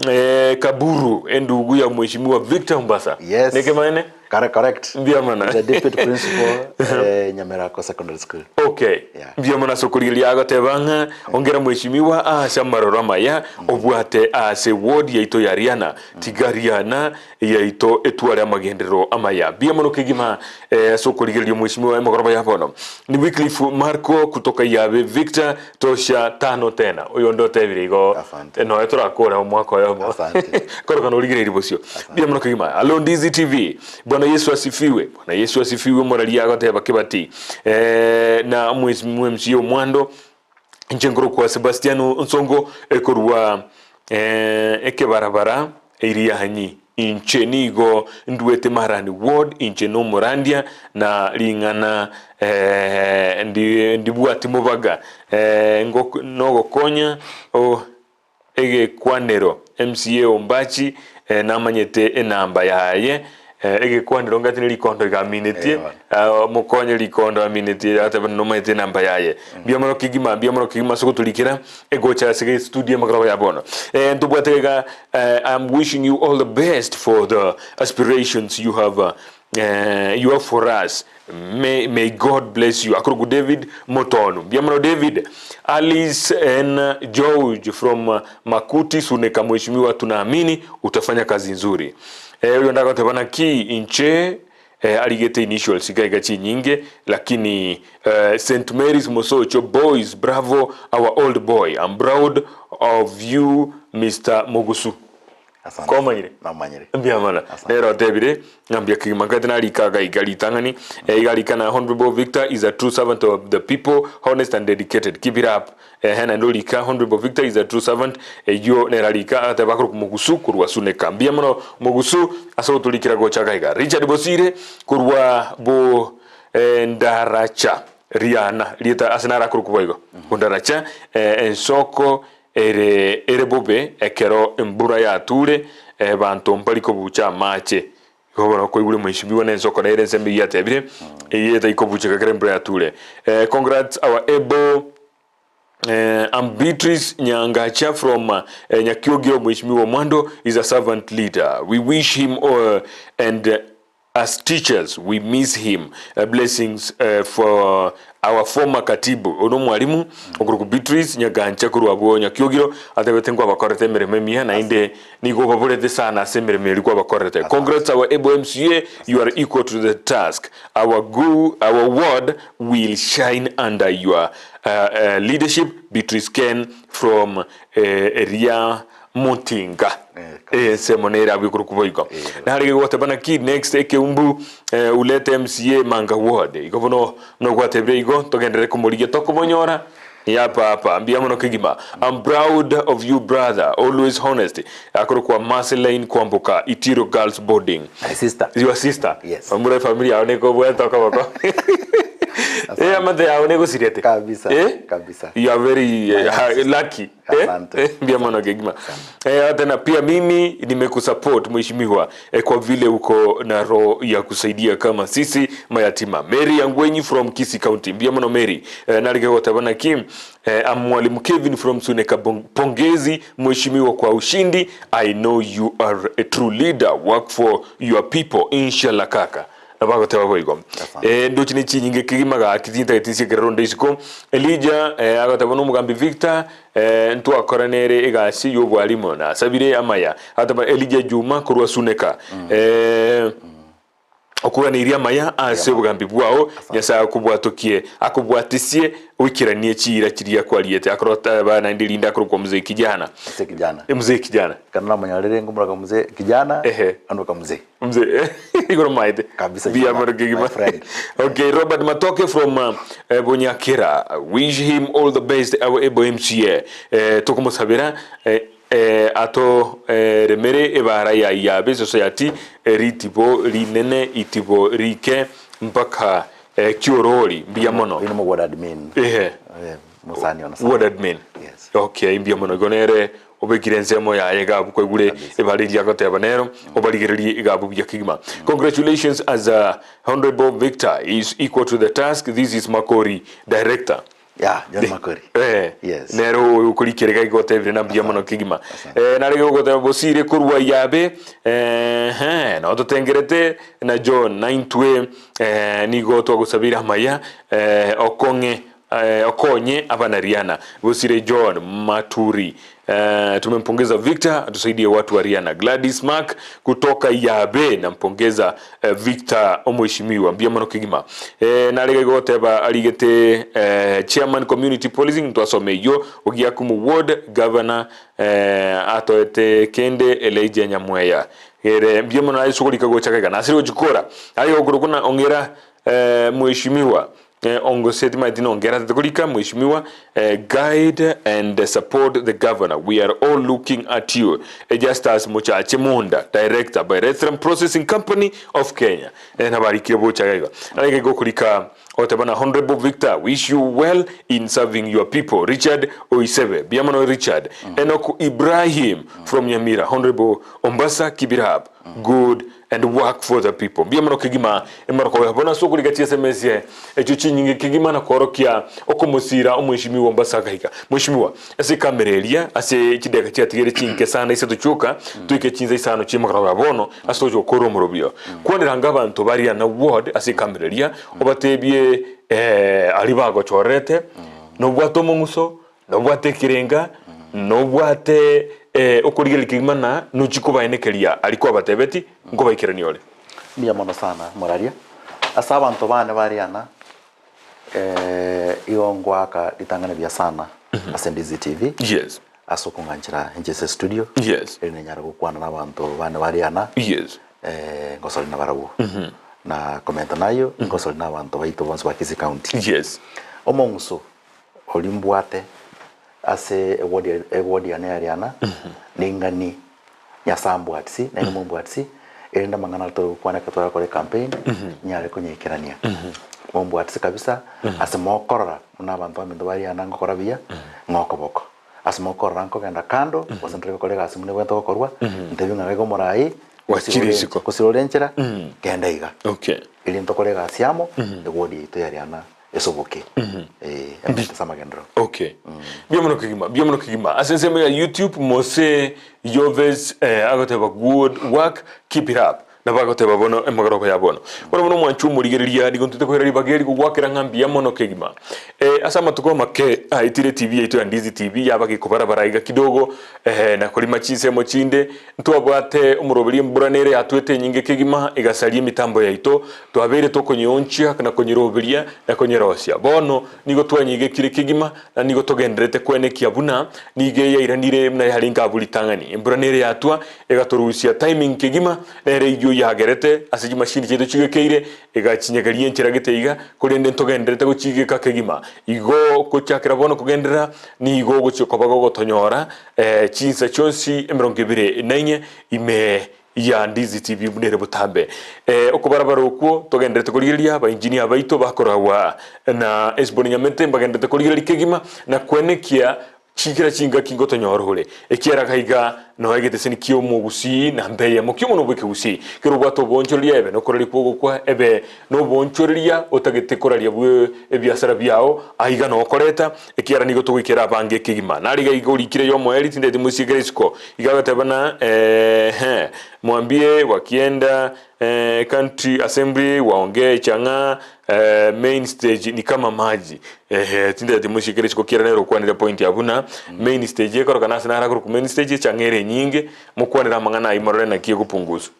eh, Kaburu endugu ya mheshimiwa Victor Ombasa. Yes. Nekemaene? Kare correct. Mbuya mono. The deputy principal eh, Nyamerako Secondary School. Okay. Yeah. Mbuya mono ase okorigereria agoteba ng'a ongera mheshimiwa ase amaroro amaya obwate ase ward yaito ya Riana tiga Riana yaito etware amagenderero amaya. Mbuya mono kegima eh, ase okorigereria mheshimiwa emegoroba ya bono. Ni Wycliffe Marco kutoka Yabe Victor tosha tano tena. Oyonde otebire igo Asante. eh, noe torakore omwaka oyomo. Asante. Korokana origereiri bosio. Mbuya mono kegima. Alo Ndizi TV. Bwana Bwana Yesu asifiwe. Bwana Yesu asifiwe omoraria agoteba kebati. Eh, na mwemsi omwando inche nkorokwa Sebastiano Nsongo ekorwa eh, ekebarabara Irianyi. Inche nigo nduete Marani Ward, inche nomorandia na ring'ana eh, ndi, ndibwati mobaga eh, nogokonya oh, Egekwanero, MCA Ombachi namanyete enamba yaye. Egekwanero ngati ne rikondo iga aminetie, mokonye rikondo aminetie agateba nomanyete enamba yaye. Mbuya mono kegima, mbuya mono kegima ase ogotorikera egocha ase estudio amarogo ya bono. Ntobwate iga I'm wishing you all the best for the aspirations you have you have for us May, may God bless you. Akoroku David Motonu. Mbuya mono David. Alice N. George from uh, Makuti Suneka, mheshimiwa, tunaamini utafanya kazi nzuri. Eh, uyo ndagoteba naki inche eh, arigete initials iga iga chinyinge lakini eh, St Mary's Mosocho boys bravo our old boy I'm proud of you Mr Mogusu. Asante. Kwamanyire? Namanyire. Mbuya mono. Asante. Nere otebire ng'a mbuya kegima nkagete narika iga iga ritang'ani eh, iga arika na Honorable Victor is a true servant of the people, honest and dedicated. Keep it up. Ehe naende orika Honorable Victor is a true servant eyio nere arika agateba akorokwa Mogusu korwa Suneka. Mbuya mono Mogusu ase ogotorikera gocha iga iga. Richard Bosire korwa bo eh, Ndaracha Riana rieta ase naro akorokwa boigo. Bondaracha eh, ensoko Ere ere bobe ekero embura yature, abanto mbari kobucha amache. Igo bono koigure mheshimiwa nensoko nere ensemo eyio yatebire, eyio etari kobucheka ekero embura yature. Congrats our able I'm Beatrice Nyangacha from Nyakiogio Mheshimiwa Omwando is a servant leader. We wish him and As teachers we miss him blessings for our former katibu oyo nomwalimu okorokwa Beatrice Nyagancha korwa abwo Nyakiogiro atebete nkwabakorete emeremo emiya naende nigo obaborete sana ase emeremo eria kwabakorete congrats our able MCA you are equal to the task our go our ward will shine under your leadership Beatrice Ken from Ria Motinga ensemo nere abwo ekorokwa boigo. Nare gegoteba naki next ekeumbu ulete MCA Manga ward. Igo bono buna gwatebire igo togenderere komorigia tokomonyora yapa apa mbuya mono kegima. I'm proud of you brother always honest. Akorokwa Marceline Kwamboka Itiro Girls Boarding. My sister. Your sister. Yes. Bamura efamiri yao nekobwate okoboko. Eamate yao negosirete. Kabisa, Eh? kabisa. You are very My sister. lucky. Eh? Asante. Eh, Mbia mono kegima. Eh, hata na pia mimi nimekusupport mheshimiwa eh, kwa vile uko na roho ya kusaidia kama sisi mayatima. Mary Angwenyi from Kisii County. Mbia mono Mary. Eh, narige gotabana kim eh, am mwalimu Kevin from Suneka. Pongezi mheshimiwa kwa ushindi. I know you are a true leader. Work for your people. Inshallah kaka. Nabo agoteba boigo. Asante. Eh, ndochi ne chinyinge kegima gaki tintageti nsiekere ronde isiko. Elijah eh, agoteba nomogambi Victor eh, ntwakora nere egasi y'obwarimu nasabire amaya. Agateba Elijah Juma korwa Suneka. Eh, Okoganeirie amaya ase obogambi bwao, Nyasae akobwatokie, akobwatisie oikeranie chiira chiria kwariete. Akoroteba naende rinde akorokwa mzee kijana. Mzee kijana. Mzee kijana. Kana namonyarire ngomoroka mzee kijana Ehe. andoka mzee. Mzee igoro maete. Kabisa Mbuya kijana, mono kegima. my friend. Okay, Robert Matoke from Bunyakira. Wish him all the best our able MCA. Eh, tokomosabera eh, eh, ato eh, remere ebara ya yabe society eh, ritibo rinene itibo rike mpaka eh, kiorori mbuya mono. Oyo nomo ward admin. Ehe. Eh, mosani ona sana. Ward admin. Yes. Okay, mbuya mono igo nere obekire ensemo yaye igabu kwaigure Kabisa. ebara eria agoteba nero obarigererie igabu buya kegima. Congratulations as a Honorable Victor is equal to the task. This is Makori director. Yeah, John Makori. Eh, Yes. nero oyo okorikera iga igotebire na mbuya mono kegima. Eh, nare gogoteba bosire korwa yabe eh, eh, no totengerete na John naintwe eh, nigo twagosabire amaya eh, okong'e. Okonye abanariana. Bosire John Maturi Tumempongeza Victor atusaidie watu wa Riana. Gladys Mark kutoka Yabe nampongeza Victor omweshimiwa mbuya mono kegima. Nare iga goteba arigete Chairman Community Policing ntwasoma eyio Ogiakumu Ward Governor atoete kende Elijah Nyamweya. Ere mbuya mono aye sugurika gocha gaiga nasire gochikora aye okorokwa na Ong'era Mweshimiwa Ongose timaeti nongera tete korika Mweshimiwa guide and support the governor we are all looking at you Justus Mochache Munda Director Byrethrum Processing Company of Kenya nabarikire bocha iga iga nare iga okorika oteba na Honourable Victor wish you well in serving your people Richard Oisebe mbuya mono Richard Enock Ibrahim from Nyamira Honourable Ombasa keep it up good and work for the people. Mbuya mono kegima emaroko bono ase okoriga chiSMS echio chinyinge kegima na koorokia okomosira omweshimiwa Ombasa agaika. Mweshimiwa, ase ekamera eria ase chidakika chiatigaire chinke sana isato chioka toike chinsa isano chi'emogoroba ya bono ase togochia gokora omorobio. Kwanera anga abanto baria na ward ase ekamera eria obatebie aria bagochorerete nobwate omong'uso Nobwate ekerenga, nobwate okorigereria kegima na nochie kobaenekeria aria kwabatebeti, nkobaikerania ore. Mbuya mono sana moraria ase abanto bane bare ana igo ngoaka ritang'ani buya sana ase Ndizi TV Yes. ase okong'anchera inche ase estudio Yes. eri ninyare gokwana na abanto bane bare ana Yes. ngosori nabarabwo na komenta nayo ngosori na abanto baito bonsi ba Kisii County. Yes. Omong'uso Oria mbwate ase ewodi ewodi yane ya riana ning'ani Nyasae ambwatisi naende mombwatisi erinde amang'ana aria togokwana ekero torakore ecampaign nyare konyaikerania. Mombwatisi kabisa ase mokorora buna abanto baminto ba riana ngokora buya ng'a okoboko. Ase mokorora nkogenda kando gose ntari gokora egasi buna ebwenerete gokorwa ntebie ng'a iga omorai Gwachire isiko. gosira ore enchera genda iga. Okay. Erinde tokore egasi amo ewodi yaito ya riana Esoboke, eh, emete ase amagenderero. Okay. Mbuya mono kegima, mbuya mono kegima. Ase ensemo ya YouTube Mose Yoves eh, agoteba good work keep it up. Nabo agoteba bono emogoroba ya bono. Bono bono omwanchi omorigereria nigo ntwete koira ribaga eri gogwakera ng'a mbuya mono kegima. Eh, ase amatuko amake aetire TV yaito ya Ndizi TV yaba gekobarabara iga kidogo eh, na korima chinsemo chinde Ntwabwate omoroberi embura nere yatwete enyinge kegima egasaria emitambo yaito, twabeire tokonyeonchia na konyeroberia na konyerosia. Bono nigo twanyegekire kegima na nigo togendererete kwenekia buna nigo eyairanire buna yarenge abwo ritang'ani. Embura nere yatwa egatorusia timing kegima, nere eyio yagerete ase chimashini chiaito chigekeire egachinyegeria enchera gete iga, korende ntogendererete gochigeka kegima. Igo gochakera bono kogenderera nigo ogochia koba gogotonyora Chinsa chionsi emerongo ebere na inye ime ya Ndizi TV buna ere botambe. Okobarabara okwo togenderete korigereria abainjinia baito bakoragwa na Esboni Nyamete mbagenderete korigereria kegima na kwenekia chikera chingaki ngotonyora ore. Ekiara gaiga noe egeteseni ki'omogusii na mbeyemo ki'omonwa bw'ekegusii. Kera obwate oboonchoreria ebe nokoraria kw'ogokwa ebe Nobonchoreria otagete koraria bwe ebiasara biao, aiga nokoreta, ekiagera nigo togoikera abange kegima. Nare iga iga orikire y'omoerio tindeti mosiekere isiko. Iga agateba na eeh mwambie wakienda eh country assembly waongee chang'aa eh main stage ni kama maji eeh tindeti mosiekere isiko kiera nere okwanire point abwo na main stage ekorokana ase nare akorokwa main stage echang'aa ere enyinge mokwanere amang'ana ayio morore naki egopunguswa.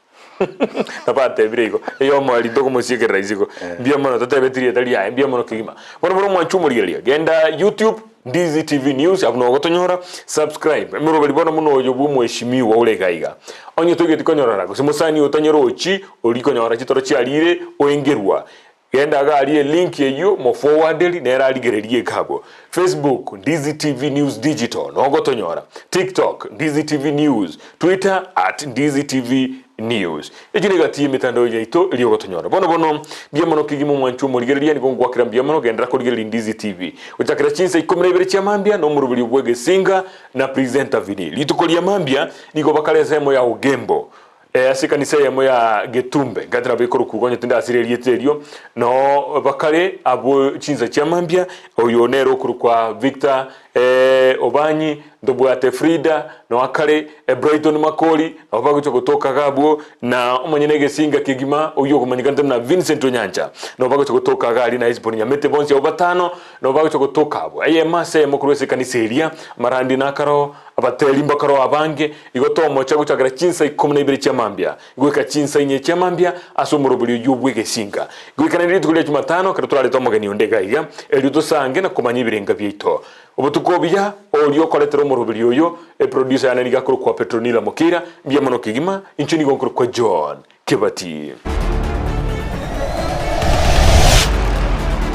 Nabatebire igo, eyomo aria ntokomosiekerera isiko. Mbuya mono totebeti rieta riaye, mbuya mono kegima. Bono buna omwanchi omorigereria, genda YouTube, Ndizi TV News, abwo nogotonyora, subscribe. Emeroberi bono buna oyo bwa omweshimiwa ore iga iga. Onye toigeti konyorora, gose mosani otanyerochi, oria konyora chitoro chiarire, oengerwa. Genda iga aria elink eyio moforwarderi nere arigererie iga abwo. Facebook, Ndizi TV News Digital, nogotonyora. TikTok, Ndizi TV News, Twitter, at Ndizi TV News. Echio negati yemetandao yaito eria ogotonyora. Bono bono, mbuya mono kegima omwanchwa omorigereria, nigo ngoakera mbuya mono genderera korigereria Ndizi TV. Gochakera chinsa ikomi na ibere chia mambia nomoroberio bw'egesinga na presenter Vinny. Rituko ria mambia nigo bakare ensemo ya Ogembo. Ase ekanisa eyemo ya Getumbe, ngati nabo ekorokwa igo onye tindasira erieta erio, noo bakare abwo chinsa chia mambia, oyo nere okorokwa Victor Obanyi, Ntobwate Frida, noa kare, Brighton Makori, nabo bagocha gotoka iga abwo, na omonyene egesinga kegima oyio okomanyekanete buna Vincent Onyancha, nabo bagocha gotoka iga aria na Hesbon Nyamete bonsi abwo batano nabo bagocha gotoka abwo. Eyemo ase eyemo korwa ase ekanisa eria, amarandi nakaro, abateri mbakaro abange, igo tomocha gochakera chinsa ikomi na ibere chia mambia goika chinsa inye chia mambia ase omoroberi oyio bw'egesinga. Goika naende rituko ria Jumatano ekero torarete omogeni onde iga iga, erio tosange na komanya ebirenga biaito. Obotuko obuya, oria okoretera omoroberi oyo, eproducer yane nigo akorokwa Petronila Mokeira, mbuya mono kegima, inche nigo nkorokwa John Kebati.